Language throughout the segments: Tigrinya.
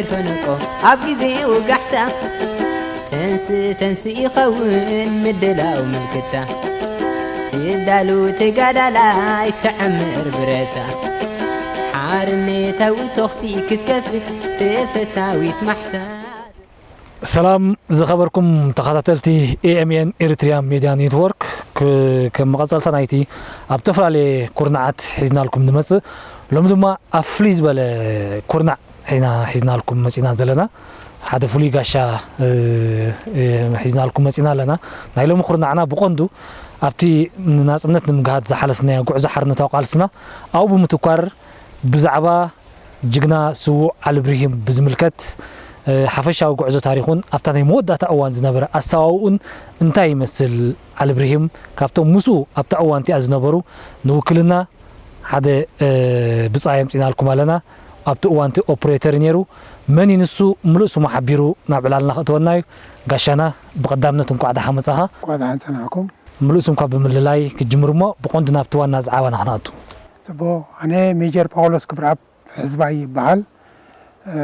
ፈነቆ ኣብ ግዜ ወጋሕታ፣ ተንስ ተንስ ይኸውን ምድላው ምልክታ። ትዳሉ ተጋዳላይ ትዕምር ብረታ፣ ሓርነታዊ ተኹሲ ክትከፍት ተፈታዊት ማሕታ። ሰላም ዝኸበርኩም ተኸታተልቲ ኤ ኤም ኤን ኤሪትሪያን ሜድያ ኔትወርክ፣ ክ-፣ ከም መቐጸልታ ናይቲ ኣብ ዝተፈላለየ ኩርናዓት ሒዝናልኩም ንመጽእ፣ ሎሚ ድማ ኣብ ፍልይ ዝበለ ኩርናዕ ኢና ሒዝናልኩም መጺና ዘለና። ሓደ ፍሉይ ጋሻ፣ እ፣ እ፣ ሒዝናልኩም መጺና ኣለና። ናይ ሎሚ ኩርናዕና ብቐንዱ ኣብቲ ንናጽነት ንምግሃድ ዝሓለፍናዮ ጉዕዞ ሓርነታዊ ቃልስና ኣብኡ ብምትኳር ብዛዕባ ጅግና ስዉእ ዓሊ ብርሂም ብዝምልከት፣ እ፣ ሓፈሻዊ ጉዕዞ ታሪኹን ኣብታ ናይ መወዳእታ እዋን ዝነበረ ኣሰዋውኡን እንታይ ይመስል፣ ዓሊ ብርሂም ካብቶም ምስኡ ኣብታ እዋን እቲኣ ዝነበሩ ንውክልና ሓደ፣ እ፣ ብጻይ ኣምጺናልኩም ኣለና። ኣብቲ እዋን እቲ ኦፕሬተር እዩ ነይሩ። መን እዩ ንሱ? ምሉእ ስሙ ሓቢሩ ናብ ዕላልና ከእትወና እዩ። ጋሻና፣ ብቐዳምነት እንኳዕ ደሓን መጻኻ። እንኳዕ ደሓን ጸናሕኩም። ምሉእ ስምኳ ብምልላይ ክጅምር እሞ፣ ብቐንዱ ናብቲ ዋና ዛዕባና ክንኣቱ። ጽቡቕ። ኣነ ሜጀር ጳውሎስ ክብረኣብ ሕዝባይ ይበሃል። እ፣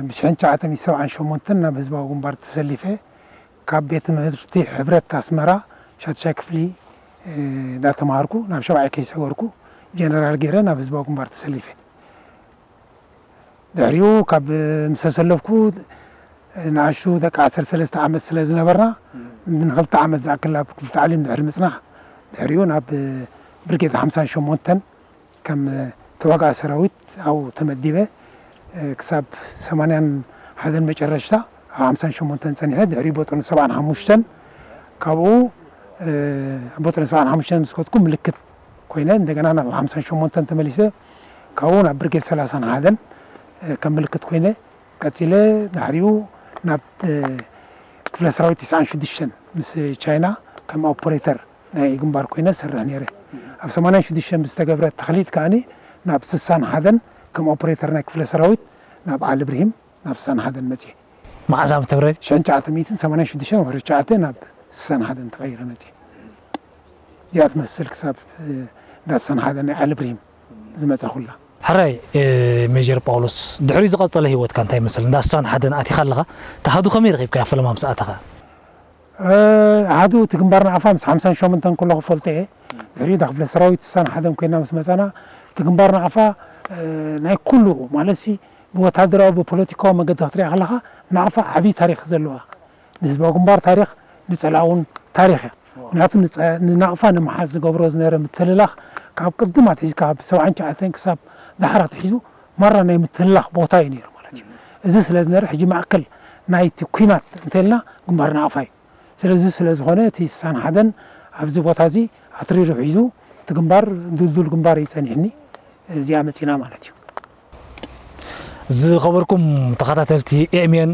ብሽሕን ትሽዓተ ሚእቲ ሰብዓን ሸሞንተን ናብ ህዝባዊ ግንባር ተሰሊፈ። ካብ ቤት ትምህርቲ ሕብረት ኣስመራ ሻድሻይ ክፍሊ፣ እ፣ እንዳተምሃርኩ ናብ ሻብዓይ ከይሰገርኩ ጀነራል ገይረ ናብ ህዝባዊ ግንባር ተሰሊፈ። ድሕሪኡ ካብ ምስ ተሰለፍኩ ንኣሽቱ ደቂ ዓሰርተ ሰለስተ ዓመት ስለ ዝነበርና፣ ንኽልተ ዓመት ዝኣክል ኣብ ክፍሊ ታዕሊም ድሕሪ ምጽናሕ፣ ድሕሪኡ ናብ ብርጌድ ሓምሳን ሸሞንተን ከም ተዋጋኢ ሰራዊት ኣብኡ ተመዲበ፣ ክሳብ ሰማንያን ሓደን መጨረሽታ ኣብ ሓምሳን ሸሞንተን ጸኒሐ፣ ድሕሪኡ ቦጦን ሰብዓን ሓሙሽተን፣ ካብኡ፣ እ፣ ቦጦን ሰብዓን ሓሙሽተን ምስ ከድኩ ምልክት ኮይነ፣ እንደገና ናብ ሓምሳን ሸሞንተን ተመሊሰ፣ ካብኡ ናብ ብርጌድ ሰላሳን ሓደን፣ እ፣ ከም ምልክት ኮይነ ቀጺለ፣ ድሕሪኡ ናብ፣ እ፣ ክፍለ ሰራዊት ትስዓን ሽዱሽተን ምስ ቻይና ከም ኦፐሬተር ናይ ግንባር ኮይነ ዝሰርሕ ነይረ። ኣብ ሰማንያን ሽዱሽተን ብዝተገብረ ተኽሊት ከኣኒ ናብ ስሳን ሓደን ከም ኦፐሬተር ናይ ክፍለ ሰራዊት ናብ ዓሊ ብርሂም ናብ ስሳን ሓደን መጽየ። መዓዝ ዓመተ ምህረት? ሽሕን ትሽዓተ ሚእትን ሰማንያን ሽዱሽተን ወርሒ ትሽዓተ ናብ ስሳን ሓደን ተቐይረ መጽየ። እዚኣ ትመስል ክሳብ፣ እ፣ እንዳ ስሳን ሓደን ናይ ዓሊ ብርሂም ዝመጻኹላ። ሕራይ፣ እ፣ ሜጀር ጳውሎስ፣ ድሕሪ ዝቐጸለ ህይወትካ እንታይ ይመስል? እንዳ ስሳን ሓደን ኣቲኻ ኣለኻ፣ እቲ ኣሃዱ ከመይ ረኺብካዮ ፈለማ ምስ ኣተኻ? እ፣ ኣሃዱ እቲ ግንባር ናቕፋ ምስ ሓምሳን ሸሞንተን ከለኹ ፈልጦ እየ። ድሕሪኡ እታ ክፍለ ሰራዊት ስሳን ሓደን ኮይና ምስ መጻና፣ እቲ ግንባር ናቕፋ፣ እ፣ ናይ ኩሉ ማለትሲ ብወታደራዊ ብፖለቲካዊ መገዲ ክትሪኣ ከለኻ ናቕፋ ዓብዪ ታሪኽ ዘለዋ፣ ንህዝባዊ ግንባር ታሪኽ፣ ንጸላኢ እውን ታሪኽ እያ። ምክንያቱ ንጸ-፣ ንናቕፋ ንምሓዝ ዝገብሮ ዝነበረ ምትልላኽ ካብ ቅድም ኣትሒዝካ፣ ካብ ሰብዓን ትሽዓተን ክሳብ ዳሕራ ኣትሒዙ ማራ ናይ ምትልላኽ ቦታ እዩ ነይሩ ማለት እዩ። እዚ ስለ ዝነበረ ሕጂ ማእከል ናይቲ ኲናት እንተልና ግንባር ናቕፋ እዩ። ስለዚ ስለ ዝኾነ እቲ ስሳን ሓደን ኣብዚ ቦታ እዚ ኣትሪሩ ሒዙ እቲ ግንባር ድልዱል ግንባር እዩ ጸኒሕኒ። እዚኣ መጺና ማለት እዩ። ዝኸበርኩም ተኸታተልቲ ኤ ኤም ኤን፣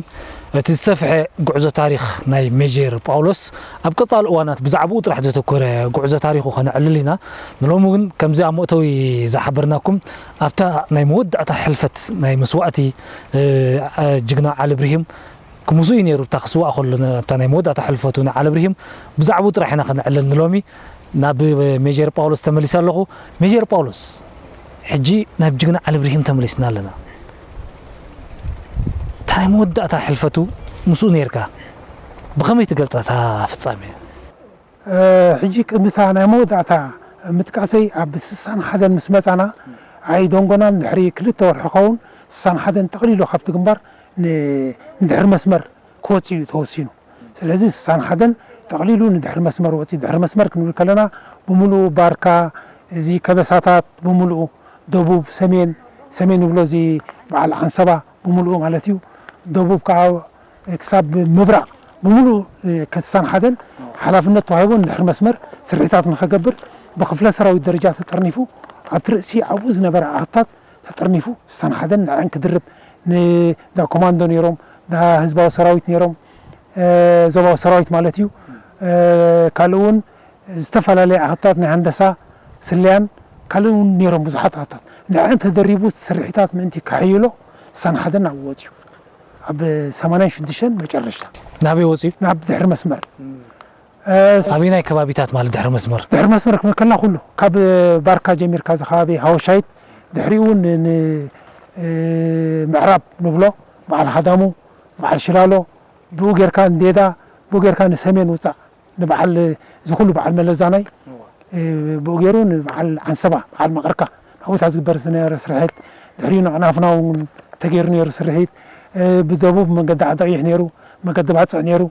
እቲ ዝሰፍሐ ጉዕዞ ታሪኽ ናይ ሜጀር ጳውሎስ ኣብ ቀጻሊ እዋናት ብዛዕባኡ ጥራሕ ዘተኮረ ጉዕዞ ታሪኹ ከነዕልል ኢና። ንሎሚ ግን ከምዚ ኣብ መእተዊ ዝሓበርናኩም ኣብታ ናይ መወዳእታ ሕልፈት ናይ መስዋእቲ፣ እ፣ እ፣ ጅግና ዓሊ ብርሂም ክምስኡ እዩ ነይሩ። እታ ክስዋእ ከሎ ነ-፣ ኣብታ ናይ መወዳእታ ሕልፈቱ ንዓሊ ብርሂም ብዛዕባኡ ጥራሕ ኢና ከነዕልል ንሎሚ። ናብ ሜጀር ጳውሎስ ተመሊሰ ኣለኹ። ሜጀር ጳውሎስ፣ ሕጂ ናብ ጅግና ዓሊ ብርሂም ተመሊስና ኣለና። እታ ናይ መወዳእታ ሕልፈቱ ምስኡ ነይርካ፣ ብኸመይ ትገልጻ እታ ፍጻሜ? እ፣ ሕጂ ቅድሚ እታ ናይ መወዳእታ ምጥቃሰይ፣ ኣብ ስሳን ሓደን ምስ መጻና ኣይደንጎናን፣ ድሕሪ ክልተ ወርሒ ክኸውን ስሳን ሓደን ጠቕሊሉ ካብቲ ግንባር ን-፣ ንድሕሪ መስመር ክወጽእ እዩ ተወሲኑ። ስለዚ ስሳን ሓደን ጠቕሊሉ ንድሕሪ መስመር ወጺኡ። ድሕሪ መስመር ክንብል ከለና ብምሉኡ ባርካ፣ እዚ ከበሳታት ብምሉኡ፣ ደቡብ፣ ሰሜን፣ ሰሜን ንብሎ እዚ በዓል ዓንሰባ ብምሉኡ ማለት እዩ። ደቡብ ከዓ ክሳብ ምብራቕ ብምሉኡ፣ እ፣ ስሳን ሓደን ሓላፍነት ተዋሂቡ ንድሕሪ መስመር ስርሒታት ንኸገብር ብክፍለ ሰራዊት ደረጃ ተጠርኒፉ፣ ኣብቲ ርእሲ ኣብኡ ዝነበረ ኣሃታት ተጠርኒፉ፣ ስሳን ሓደን ንዐን ክድርብ፣ ንዳ ኮማንዶ ነይሮም፣ ዳ ህዝባዊ ሰራዊት ነይሮም፣ እ፣ ዞባዊ ሰራዊት ማለት እዩ። እ፣ ካልእ እውን ዝተፈላለየ ኣሃታት ናይ ሃንደሳ፣ ስለያን ካልእ እውን ነይሮም ብዙሓት ኣሃታት። ንዐን ተደሪቡ ስርሒታት ምእንቲ ከሐይሎ ስሳን ሓደን ኣብኡ ወፂኡ። ኣብ ሰማንያን ሽዱሽተን መጨረሽታ። ናበይ ወፂኡ? ናብ ድሕሪ መስመር። እ፣ ኣበየናይ ከባቢታት ማለት ድሕሪ መስመር? ድሕሪ መስመር ክንብል ከለና ኩሉ ካብ ባርካ ጀሚርካ እዚ ከባቢ ሃወሻይት፣ ድሕሪኡ ን-፣ ን-፣ እ፣ ምዕራብ ንብሎ በዓል ሃዳሙ፣ በዓል ሽላሎ፣ ብኡ ጌርካ ንዴዳ፣ ብኡ ጌርካ ንሰሜን ውፃእ፣ ንበዓል፣ እዚ ኩሉ በዓል መለዛናይ፣ እወ። እ፣ ብኡ ገይሩ ንበዓል ዓንሰባ፣ በዓል መቐርካ፣ ናብኡ እታ ዝግበር ዝነበረ ስርሒት፣ ድሕሪኡ ንዕናፍና እውን ተገይሩ ነይሩ ስርሒት፣ እ፣ ብደቡብ መገዲ ዓዲ ቀይሕ ነይሩ፣ መገዲ ባፅዕ ነይሩ፣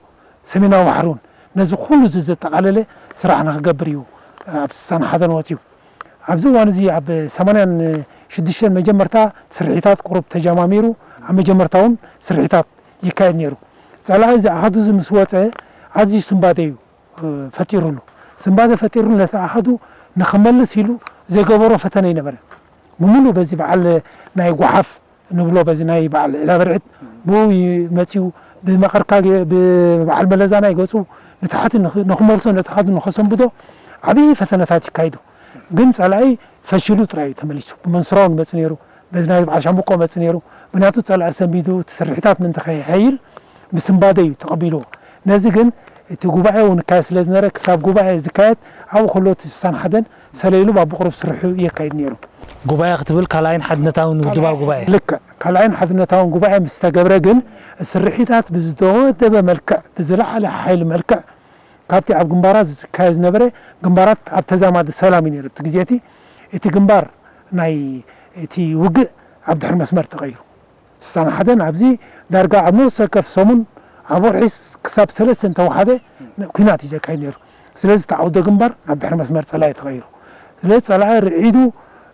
ሰሜናዊ ባሕሪ እውን። ነዚ ኩሉ እዚ ዘጠቓለለ ስራሕ ንክገብር እዩ ኣብ ስሳን ሓደን ወፂኡ። ኣብዚ እዋን እዚ ኣብ ሰማንያን ሽዱሽተን መጀመርታ ስርሒታት ቁሩብ ተጀማሚሩ፣ ኣብ መጀመርታ እውን ስርሒታት ይካየድ ነይሩ። ጸላኢ እዚ ኣሃዱ እዚ ምስ ወጸ ኣዝዩ ስንባደ እዩ፣ እ፣ ፈጢሩሉ። ስንባደ ፈጢሩሉ ነቲ ኣሃዱ ንኽመልስ ኢሉ ዘይገበሮ ፈተነ ኣይነበረን። ብምሉእ በዚ በዓል ናይ ጓሓፍ ንብሎ በዚ ናይ በዓል ዕዳ ብርዕት ብኡ ዩ መጺኡ ብመቐርካ ገ-፣ ብበዓል መለዛናይ ገጹ ንታሕቲ ንኽ-፣ ንኽመልሶ ነቲ ኣሃዱ ንኸሰንብዶ ዓብዪ ፈተነታት ይካይዱ። ግን ጸላኢ ፈሽሉ ጥራይ እዩ ተመሊሱ። ብመንስራው ንመጽእ ነይሩ፣ በዚ ናይ በዓል ሻምብቆ መጽእ ነይሩ። ምኽንያቱ ጸላኢ ሰንቢዱ እቲ ስርሒታት ምእንቲ ከይሐይል ብስንባደ እዩ ተቐቢልዎ። ነዚ ግን እቲ ጉባኤ እውን ይካየድ ስለ ዝነበረ ክሳብ ጉባኤ ዝካየድ ኣብኡ ከሎ እቲ ስሳን ሓደን ሰለይሉ ኣብ ቁሩብ ስርሑ የካይድ ነይሩ። ጉባኤ ክትብል ካልኣይን ሓድነታውን ውድባዊ ጉባኤ። ልክዕ ካልኣይን ሓድነታውን ጉባኤ ምስ ተገብረ ግን ስርሒታት ብዝተወደበ መልክዕ ብዝለዓለ ሓይሊ መልክዕ ካብቲ ኣብ ግንባራት ዝካየድ ዝነበረ ግንባራት ኣብ ተዛማዲ ሰላም እዩ ነይሩ። እቲ ግዜ እቲ፣ እቲ ግንባር ናይ እቲ ውግእ ኣብ ድሕሪ መስመር ተቐይሩ። ስሳን ሓደን ኣብዚ ዳርጋ ኣብ ነፍሲ ወከፍ ሰሙን ኣብ ወርሒ ክሳብ ሰለስተ እንተወሓደ ን-፣ ኲናት እዩ ዘካይድ ነይሩ። ስለዚ እቲ ዓውደ ግንባር ናብ ድሕሪ መስመር ጸላኢ ተቐይሩ። ስለዚ ጸላኢ ርዒዱ፣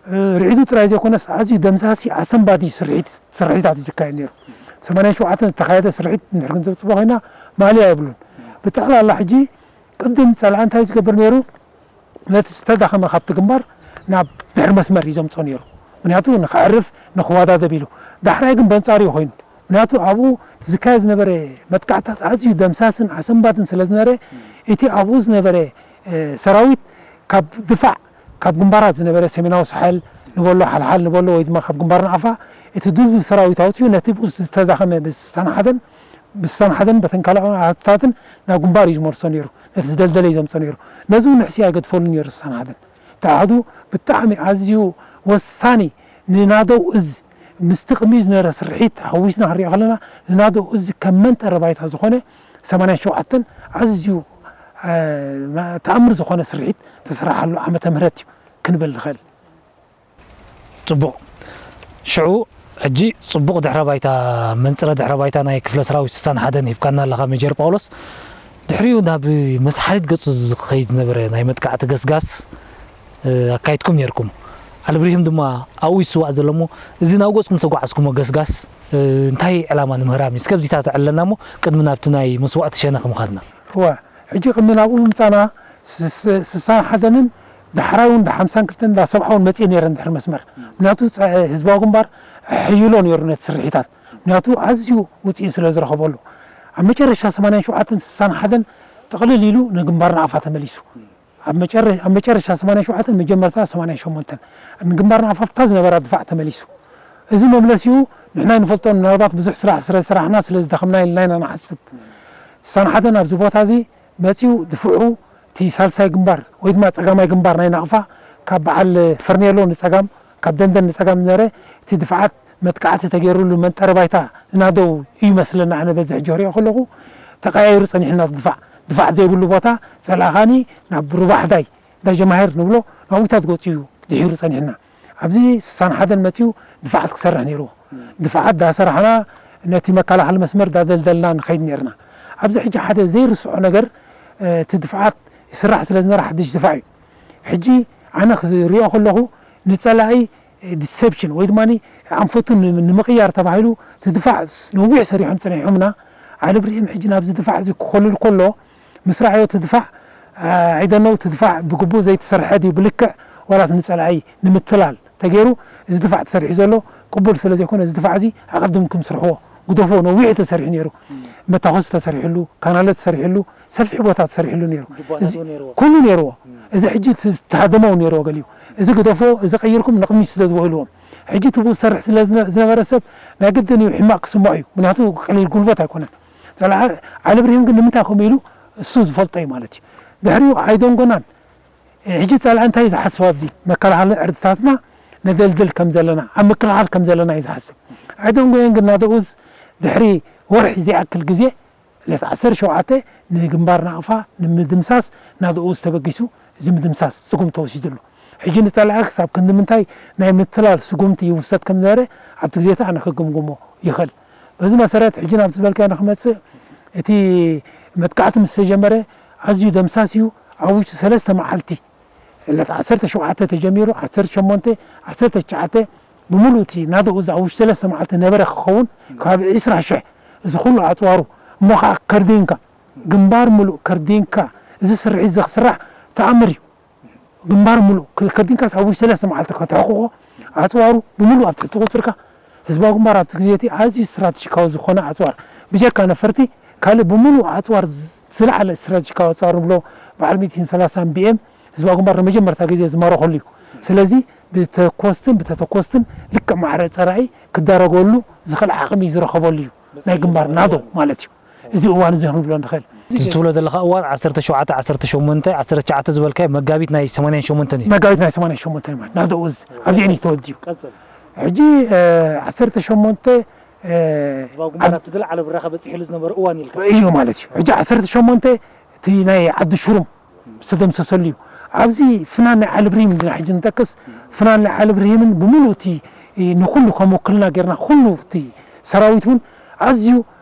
እ፣ ርዒዱ ጥራይ ዘይኮነስ ኣዝዩ ደምሳሲ ኣሰንባዲ ስርሒት፣ ስርሒታት እዩ ዝካየድ ነይሩ። ሰማንያን ሸውዓተን ዝተኻየደ ስርሒት እንድሕር ክንዘብ ጽቡቕ ኮይና ማልያ የብሉን። ብጠቕላላ ሕጂ ቅድም ጸላኢ እንታይ ዝገብር ነይሩ? ነቲ ዝተዳኸመ ካብቲ ግንባር ናብ ድሕሪ መስመር እዩ ዘምጽኦ ነይሩ። ምኽንያቱ ንኸዕርፍ፣ ንኽወዳደብ ኢሉ። ዳሕራይ ግን በንጻሩ እዩ ኮይኑ። ምኽንያቱ ኣብኡ እቲ ዝካየድ ዝነበረ መጥቃዕታት ኣዝዩ ደምሳስን ኣሰንባድን ስለ ዝነበረ፣ እቲ ኣብኡ ዝነበረ፣ እ፣ ሰራዊት ካብ ድፋዕ፣ ካብ ግንባራት ዝነበረ ሰሜናዊ ሳሕል ንበሎ፣ ሓልሓል ንበሎ፣ ወይ ድማ ካብ ግንባር ናቕፋ፣ እቲ ድልዱል ሰራዊት ኣውጺኡ ነቲ ብኡ ዝተዳኸመ ብስሳን ሓደን፣ ብስሳን ሓደን በተን ካልኦት ኣሃዱታትን ናብ ግንባር እዩ ዝመልሶ ነይሩ። ነቲ ዝደልደለ እዩ ዘምጽኦ ነይሩ። ነዚ እውን ንሕሲ ኣይገድፈሉን ነይሩ ስሳን ሓደን። እቲ ኣሃዱ ብጣዕሚ ኣዝዩ ወሳኒ ንናደው እዝ ምስቲ ቅድሚኡ ዝነበረ ስርሒት ሓዊስና ክንሪኦ ከለና ንናደው እዝ ከም መንጠረ ባይታ ዝኾነ ሰማንያን ሸውዓተን ኣዝዩ፣ እ፣ ተኣምር ዝኾነ ስርሒት ተሰራሓሉ ዓመተ ምህረት እዩ ክንብል ንኽእል። ጽቡቕ። ሽዑ ሕጂ ጽቡቕ ድሕረ ባይታ፣ መንጽረ ድሕረ ባይታ ናይ ክፍለ ሰራዊት ስሳን ሓደን ሂብካና ኣለኻ ሜጀር ጳውሎስ። ድሕሪኡ ናብ መሳሓሊት ገጹ ዝኸይድ ዝነበረ ናይ መጥቃዕቲ ገስጋስ፣ እ፣ ኣካይድኩም ነይርኩም። ዓሊ ብሪሂም ድማ ኣብኡ ይስዋእ ዘሎ እሞ፣ እዚ ናብ ገጽኩም ዝተጓዓዝኩሞ ገስጋስ፣ እ፣ እንታይ ዕላማ ንምህራም እዩ? እስከ ኣብዚታት ዕለና እሞ፣ ቅድሚ ናብቲ ናይ መስዋእቲ ሸነኽ ምኻድና። እወ፣ ሕጂ ቅድሚ ናብኡ ምምጻና ስ-፣ ስ-፣ ስሳን ሓደንን ዳሕራይ እውን ዳ ሓምሳን ክልተን ዳ ሰብዓውን መጺኤ ነይረን ድሕሪ መስመር። ምኽንያቱ ጸ-፣ ህዝባዊ ግንባር ኣሐይሎ ነይሩ ነቲ ስርሒታት። ምኽንያቱ ኣዝዩ ውጽኢት ስለ ዝረኸበሉ። ኣብ መጨረሻ ሰማንያን ሸውዓተን ስሳን ሓደን ጥቕልል ኢሉ ንግንባር ናቕፋ ተመሊሱ። ኣብ መጨረ-፣ ኣብ መጨረሻ ሰማንያን ሸውዓተን መጀመርታ ሰማንያን ሸሞንተን ንግንባር ናቕፋ ኣብታ ዝነበራ ድፋዕ ተመሊሱ። እዚ መምለሲኡ ንሕና ኣይንፈልጦን፣ ምናልባት ብዙሕ ስራሕ ስለ ዝሰራሕና ስለ ዝደኸምና ኢልና ኢና ንሓስብ። ስሳን ሓደን ኣብዚ ቦታ እዚ መጺኡ ድፍዑ እቲ ሳልሳይ ግንባር ወይ ድማ ጸጋማይ ግንባር ናይ ናቕፋ ካብ በዓል ፈርኔሎ ንጸጋም፣ ካብ ደንደን ንጸጋም ዝነበረ እቲ ድፍዓት መጥቃዕቲ ተገይሩሉ መንጠሪ ባይታ ንናደው እዩ መስለኒ ኣነ በዚ ሕጂ ክሪኦ ከለኹ ተቀያይሩ ጸኒሕና ድፋዕ፣ ድፋዕ ዘይብሉ ቦታ ጸላእኻኒ ናብ ሩባሕዳይ ዳጀማሄር ንብሎ ናብኡታት ገጹ እዩ ድሒሩ ጸኒሕና። ኣብዚ ስሳን ሓደን መጺኡ ድፋዓት ክሰርሕ ነይርዎ። ድፋዓት ዳሰራሕና ነቲ መከላኸሊ መስመር ዳደልደልና ንኸይድ ነይርና። ኣብዚ ሕጂ ሓደ ዘይርስዖ ነገር፣ እ፣ እቲ ድፋዓት ይስራሕ ስለ ዝነበረ ሓድሽ ድፋዕ እዩ። ሕጂ ኣነ ክሪኦ ከለኹ ንጸላኢ ዲሰፕሽን ወይ ድማ ኣንፈቱ ን-፣ ንምቕያር ተባሂሉ እቲ ድፋዕ ስ-፣ ነዊሕ ሰሪሖም ጸኒሖምና። ዓሊ ብርሂም ሕጂ ናብዚ ድፋዕ እዚ ክኸልል ከሎ ምስ ረኣዮ እቲ ድፋዕ፣ አ፣ I don't know፣ እቲ ድፋዕ ብግቡእ ዘይተሰርሐ ድዩ ብልክዕ ዋላስ ንጸላኢ ንምትላል ተገይሩ እዚ ድፋዕ ተሰሪሑ ዘሎ ቅቡል ስለ ዘይኮነ፣ እዚ ድፋዕ እዚ ኣቐድምኩም ስርሕዎ፣ ግደፎ፣ ነዊሑ ተሰሪሑ ነይሩ። መታኾሲ ተሰሪሕሉ፣ ካናለ ተሰሪሕሉ፣ ሰፊሕ ቦታ ተሰሪሕሉ ነይሩ። ጁባታት እዚ እውን ነይርዎ። ኩሉ ነይርዎ። እዚ ሕጂ እቲ ዝተሃደመ እውን ነይርዎ ገሊኡ። እዚ ግደፎ፣ እዚ ቀይርኩም ንቕድሚት ስደድዎ ኢልዎም። ሕጂ እቲ ብኡ ዝሰርሕ ስለ ዝነ-፣ ዝነበረ ሰብ ናይ ግድን እዩ ሕማቕ ክስምዖ እዩ። ምክንያቱ ቀሊል ጉልበት ኣይኮነን። ጸላኢ ዓሊ ብርሂም ግን ንምንታይ ከምኡ ኢሉ እሱ ዝፈልጦ እዩ ማለት እዩ። ድሕሪኡ ኣይደንጎናን። ሕጂ ጸላኢ እንታይ እዩ ዝሓስብ? ኣብዚ መከላኸሊ ዕርድታትና ነደልድል ከም ዘለና፣ ኣብ ምክልኻል ከም ዘለና እዩ ዝሓስብ። ኣይደንጎየን ግን ናደኡዝ ድሕሪ ወርሒ ዘይኣክል ግዜ ዕለት ዓሰርተ ሸውዓተ ንግንባር ናቕፋ ንምድምሳስ ናደኡ ዝተበጊሱ እዚ ምድምሳስ ስጉም ተወሲዱሉ። ሕጂ ንጸላኢ ክሳብ ክንዲ ምንታይ ናይ ምትላል ስጉምቲ ይውሰድ ከም ዝነበረ ኣብቲ ግዜታ ኣነ ክግምግሞ ይኽእል። በዚ መሰረት ሕጂ ናብቲ ዝበልካዮ ንክመጽእ እቲ መጥቃዕቲ ምስ ተጀመረ ኣዝዩ ደምሳስ እዩ። ኣብ ውሽጢ ሰለስተ መዓልቲ ዕለት ዓሰርተ ሸውዓተ ተጀሚሩ ዓሰርተ ሸሞንተ ዓሰርተ ትሽዓተ ብምሉእ እቲ ናደኡ እዛ ኣብ ውሽጢ ሰለስተ መዓልቲ ነበረ ክኸውን ከባቢ ዕስራ ሽሕ እዚ ኩሉ ኣጽዋሩ እሞ ከዓ ከርዲንካ ግንባር ምሉእ ከርዲንካ እዚ ስርሒት እዚ ክስራሕ ተኣምር እዩ። ግንባር ምሉእ ከርዲንካስ ኣብ ውሽጢ ሰለስተ መዓልቲ ከተሕቁቆ ኣፅዋሩ ብምሉእ ኣብ ትሕቲ ቁፅርካ ህዝባዊ ግንባር ኣብቲ ግዜ እቲ ኣዝዩ ስትራተጂካዊ ዝኾነ ኣፅዋር ብጀካ ነፈርቲ ካልእ ብምሉእ ኣፅዋር ዝለዓለ ስትራተጂካዊ ኣፅዋር ንብሎ በዓል ሚእትን ሰላሳን ቢኤም ህዝባዊ ግንባር ንመጀመርታ ግዜ ዝማረኸሉ እዩ። ስለዚ ብተኮስትን ብተተኮስትን ልክዕ ማዕረ ፀላኢ ክዳረገሉ ዝኽእል ዓቕሚ ዝረኸበሉ እዩ ናይ ግንባር ናዶ ማለት እዩ። እዚ እዋን እዚ ክንብሎ ንኽእል። እዚ ትብሎ ዘለኻ እዋን ዓሰርተ ሸውዓተ ዓሰርተ ሸሞንተ ዓሰርተ ትሽዓተ ዝበልካዮ መጋቢት ናይ ሰማንያን ሸሞንተን እዩ። መጋቢት ናይ ሰማንያን ሸሞንተን ማለት ናዶ እዚ ኣብዚአን እዩ ተወዲኡ። ሕጂ ዓሰርተ ሸሞንተ ህዝባዊ ግንባር ኣብቲ ዝለዓለ ብራኸ በፂሕሉ ዝነበረ እዋን ኢልካ እዩ ማለት እዩ። ሕጂ ዓሰርተ ሸሞንተ እቲ ናይ ዓዲ ሽሩም ዝተደምሰሰሉ እዩ። ኣብዚ ፍናን ናይ ዓሊ ብርሂም ኢና ሕጂ ንጠቅስ። ፍናን ናይ ዓሊ ብርሂምን ብምሉእ እቲ ንኩሉ ከም ውክልና ጌርና ኩሉ እቲ ሰራዊት እውን ኣዝዩ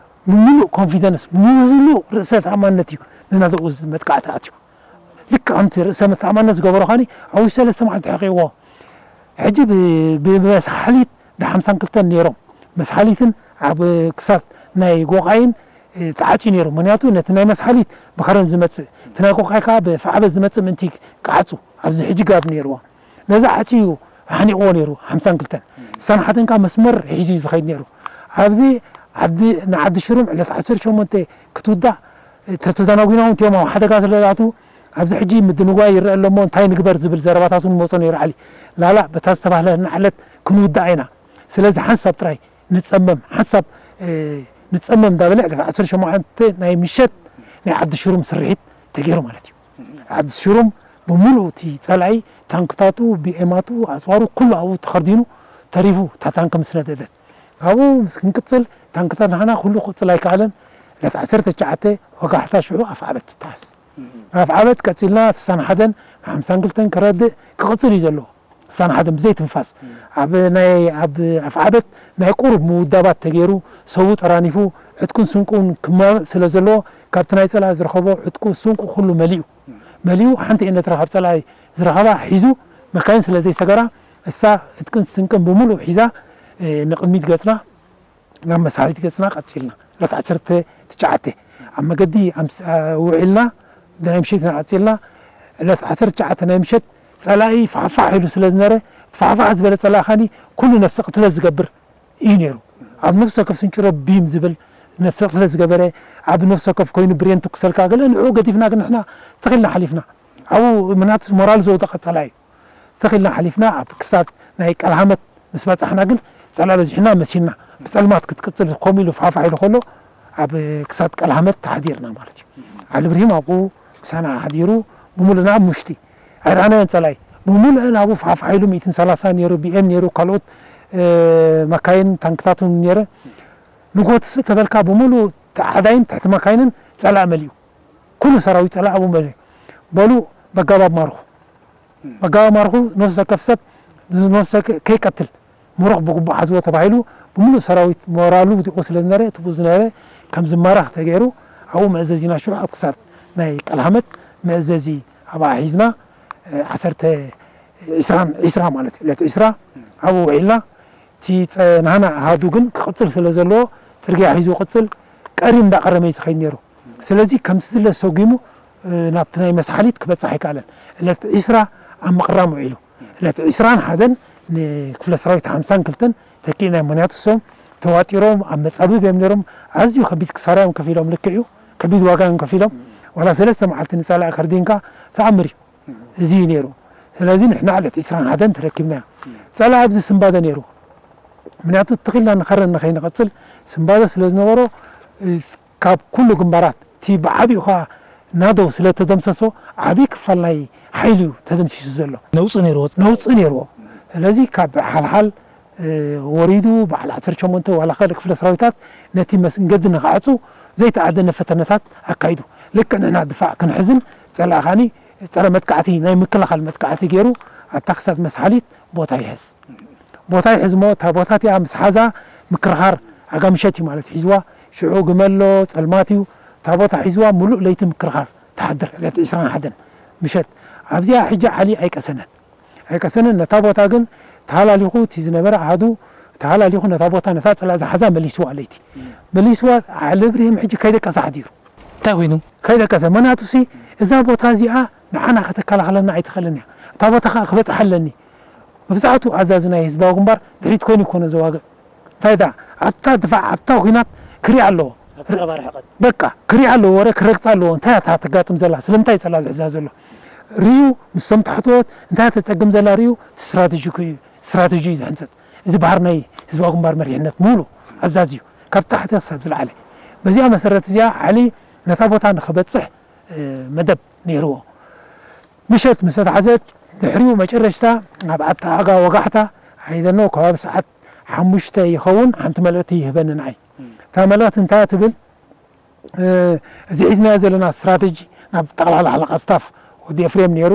ብምሉእ ኮንፊደንስ ብምሉእ ርእሰ ተኣማንነት እዩ ንናተኡ መጥቃዕቲ ኣትዩ። ልክዕ ከምቲ ርእሰ ተኣማንነት ዝገበሮ ኻኒ ኣብ ውሽጢ ሰለስተ መዓልቲ ሕቂዎ። ሕጂ ብመስሓሊት ዳ ሓምሳን ክልተን ነይሮም መስሓሊትን ኣብ ክሳድ ናይ ጎቓይን ተዓፅዩ ነይሩ። ምክንያቱ ነቲ ናይ መስሓሊት ብኸረን ዝመፅእ እቲ ናይ ጎቓይ ከዓ ብፋዕበት ዝመፅእ ምእንቲ ክዓፁ ኣብዚ ሕጂ ጋብ ነይርዎ። ነዚ ዓፅዩ ሓኒቕዎ ነይሩ ሓምሳን ክልተን ስሳን ሓደን ከዓ መስመር ሒዙ እዩ ዝኸይድ ነይሩ። ኣብዚ ዓዲ ንዓዲ ሽሩም ዕለት ዓሰርተ ሸሞንተ ክትውዳእ ተተዛናጒና እውን እቲኦም ኣብ ሓደጋ ስለ ዝኣትዉ ኣብዚ ሕጂ ምድንጓይ ይረአ ኣሎ እሞ እንታይ ንግበር ዝብል ዘረባታት እውን መፆ ነይሩ ዓሊ ላላ በታ ዝተባህለና ዕለት ክንውዳእ ኢና። ስለዚ ሓንሳብ ጥራይ ንፀመም ሓንሳብ ንፀመም እንዳበለ ዕለት ዓሰርተ ሸሞንተ ናይ ምሸት ናይ ዓዲ ሽሩም ስርሒት ተገይሩ ማለት እዩ። ዓዲ ሽሩም ብምሉእ እቲ ፀላኢ ታንክታቱ ቢኤማቱ ኣፅዋሩ ኩሉ ኣብኡ ተኸርዲኑ ተሪፉ እታ ታንክ ምስ ነደደት ኣብኡ ምስ ክንቅፅል ታንክታት ንሓና ኩሉ ክቕፅል ኣይከኣለን። ዕለት ዓሰርተ ትሽዓተ ወጋሕታ ሽዑ ኣፍዓበት ትተሃስ ኣፍዓበት ቀፂልና ስሳን ሓደን ሓምሳን ክልተን ክረድእ ክቕፅል እዩ ዘለዎ። ስሳን ሓደን ብዘይ ትንፋስ ኣብ ናይ ኣብ ኣፍዓበት ናይ ቁሩብ ምውዳባት ተገይሩ ሰቡ ጠራኒፉ ዕጥቁን ስንቁን ክማመፅ ስለ ዘለዎ ካብቲ ናይ ፀላኢ ዝረኸቦ ዕጥቁ ስንቁ ኩሉ መሊኡ መሊኡ ሓንቲ ኤነትራ ካብ ፀላኢ ዝረኸባ ሒዙ መካይን ስለ ዘይሰገራ እሳ ዕጥቅን ስንቅን ብምሉእ ሒዛ ንቅድሚት ገፅና ናብ መሳሪት ገፅና ቀፂልና ዕለት ዓሰርተ ትሽዓተ ኣብ መገዲ ውዒልና ናይ ምሸት ኢና ቀፂልና ዕለት ዓሰርተ ትሽዓተ ናይ ምሸት ፀላኢ ፋሕፋሕ ኢሉ ስለ ዝነበረ እቲ ፋሕፋሕ ዝበለ ፀላኢ ካኒ ኩሉ ነፍሲ ቅትለት ዝገብር እዩ ነይሩ። ኣብ ነፍሲ ወከፍ ስንጭሮ ቢም ዝብል ነፍሲ ቅትለት ዝገበረ ኣብ ነፍሲ ወከፍ ኮይኑ ብሬን ትኩሰልካ ገለ ንዕኡ ገዲፍና ግን ንሕና ተኺልና ሓሊፍና ኣብኡ ምናትስ ሞራል ዘውደቐ ፀላኢ እዩ። ተኺልና ሓሊፍና ኣብ ክሳድ ናይ ቀልሃመት ምስ በፃሕና ግን ፀላኢ በዚሕና መሲልና ብፀልማት ክትቅፅል ኮም ኢሉ ፋሕፋሕ ኢሉ ከሎ ኣብ ክሳድ ቀልሃመት ተሓዲርና ማለት እዩ። ዓሊ ብርሂም ኣብኡ ምሳና ሓዲሩ ብምሉእና ኣብ ሙሽቲ ኣይረኣናዮን ፀላኢ ብምሉእን ኣብኡ ፋሕፋሕ ኢሉ ሚእትን ሰላሳ ነይሩ ቢኤም ነይሩ ካልኦት መካይን ታንክታት እውን ነይረ ንጎትስ ተበልካ ብምሉእ ተዓዳይን ትሕቲ መካይንን ፀላኢ መሊኡ ኩሉ ሰራዊት ፀላኢ ኣብኡ መሊኡ በሉ በጋባብ ማርኹ በጋባብ ማርኹ ነፍሲ ወከፍ ሰብ ነፍሲ ከይቀትል ምሩኽ ብግቡእ ሓዝዎ ተባሂሉ ብምሉእ ሰራዊት ሞራሉ ውዲቑ ስለ ዝነበረ እቲ ብኡ ዝነበረ ከም ዝማረኽ ተገይሩ ኣብኡ መእዘዚና ሽዑ ኣብ ክሳድ ናይ ቀልሃመት መእዘዚ ኣብኣ ሒዝና ዓሰርተ ዒስራን ዒስራ ማለት እዩ ዕለት ዒስራ ኣብኡ ውዒልና እቲ ናህና ኣሃዱ ግን ክቕፅል ስለ ዘለዎ ፅርግያ ሒዙ ቅፅል ቀሪም እንዳቐረመ እዩ ዝኸይድ ነይሩ። ስለዚ ከምቲ ዝለ ሰጒሙ ናብቲ ናይ መስሓሊት ክበፅሕ ኣይከኣለን። ዕለት ዒስራ ኣብ ምቕራም ውዒሉ። ዕለት ዒስራን ሓደን ንክፍለ ሰራዊት ሓምሳን ክልተን ተኪእና ምክንያቱ እሶም ተዋጢሮም ኣብ መፃብብ እዮም ነይሮም። ኣዝዩ ከቢድ ክሳራ እዮም ከፊሎም ልክዕ እዩ ከቢድ ዋጋ እዮም ከፊሎም። ዋላ ሰለስተ መዓልቲ ንፀላኢ ከርዲንካ ተኣምር እዩ። እዚ እዩ ነይሩ። ስለዚ ንሕና ዕለት ዒስራን ሓደን ተረኪብናዮ። ፀላኢ ኣብዚ ስምባደ ነይሩ። ምክንያቱ ትኺልና ንኸረን ንኸይንቐፅል ስምባደ ስለ ዝነበሮ ካብ ኩሉ ግንባራት እቲ ብዓቢኡ ከዓ ናደው ስለ ተደምሰሶ ዓብዪ ክፋል ናይ ሓይሊ እዩ ተደምሲሱ ዘሎ። ነውፂ ነይርዎ። ነውፂ ነይርዎ። ስለዚ ካብ ሓልሓል ወሪዱ በዓል ዓሰርተ ሸሞንተ ዋላ ካልእ ክፍለ ሰራዊታት ነቲ መስንገዲ ንክዓጹ ዘይተኣደነ ፈተነታት ኣካይዱ። ልክዕ ንሕና ድፋዕ ክንሕዝን ጸላኢ ኻኒ ጸረ መጥቃዕቲ ናይ ምክልኻል መጥቃዕቲ ገይሩ ኣብታ ክሳድ መስሓሊት ቦታ ይሕዝ። ቦታ ይሕዝ እሞ እታ ቦታ እቲኣ ምስ ሓዛ ምክርኻር ኣጋ ምሸት እዩ ማለት ሒዝዋ። ሽዑ ግመ ኣሎ፣ ጸልማት እዩ። እታ ቦታ ሒዝዋ ምሉእ ለይቲ ምክርኻር ትሓድር ዕለት ዕስራን ሓደን ምሸት። ኣብዚኣ ሕጂ ዓሊ ኣይቀሰነን። ኣይቀሰነን ነታ ቦታ ግን ተሃላሊኹ እቲ ዝነበረ ኣሃዱ ተሃላሊኹ ነታ ቦታ ነታ ጸላእ ዝሓዛ መሊስዋ ለይቲ። መሊስዋ ዓሊ እብርሂም ሕጂ ከይደቀሰ ሓዲሩ። እንታይ ኮይኑ? ከይደቀሰ። ምኽንያቱ ሲ እዛ ቦታ እዚኣ ንዓና ከተከላኸለና ኣይትኽእልን እያ። እታ ቦታ ኸዓ ክበጽሓ ኣለኒ። መብዛሕቱ ኣዛዚ ናይ ህዝባዊ ግንባር ድሕሪት ኮይኑ ይኮነ ዘዋግእ። እንታይ ደኣ ኣብታ ድፋዕ ኣብታ ኲናት ክሪኣ ኣለዎ። ኣብታ ቀባሪ ሕቐት። በቃ ክሪኣ ኣለዎ፣ ወረ ክረግጻ ኣለዎ። እንታይ እያ እታ ተጋጥም ዘላ? ስለምንታይ ጸላ ዝሕዛ ዘሎ? ሪኡ ምስቶም ታሕተዎት እንታይ ተጸግም ዘላ ሪኡ እቲ ስትራቴጂ እዩ፣ ስትራቴጂ እዩ ዝሕንጸጽ። እዚ ባህር ናይ ህዝባዊ ግንባር መሪሕነት ሙሉ ኣዛዚ እዩ። ካብ ታሕቲ ክሳብ ዝለዓለ። በዚኣ መሰረት እዚኣ ዓሊ ነታ ቦታ ንኽበጽሕ መደብ ነይርዎ። ምሸት ምስ ኣትሓዘት ድሕሪኡ መጨረሽታ ኣብ ዓዲ ኣጋ ወጋሕታ ኣይደኖ ከባቢ ሰዓት ሓሙሽተ ይኸውን ሓንቲ መልእኽቲ ይህበኒ ንዓይ። እታ መልእኽቲ እንታይ ትብል? እዚ ሒዝናዮ ዘለና ስትራተጂ ናብ ጠቕላላ ሓለቓ ስታፍ ወዲ ኤፍሬም ነይሩ፣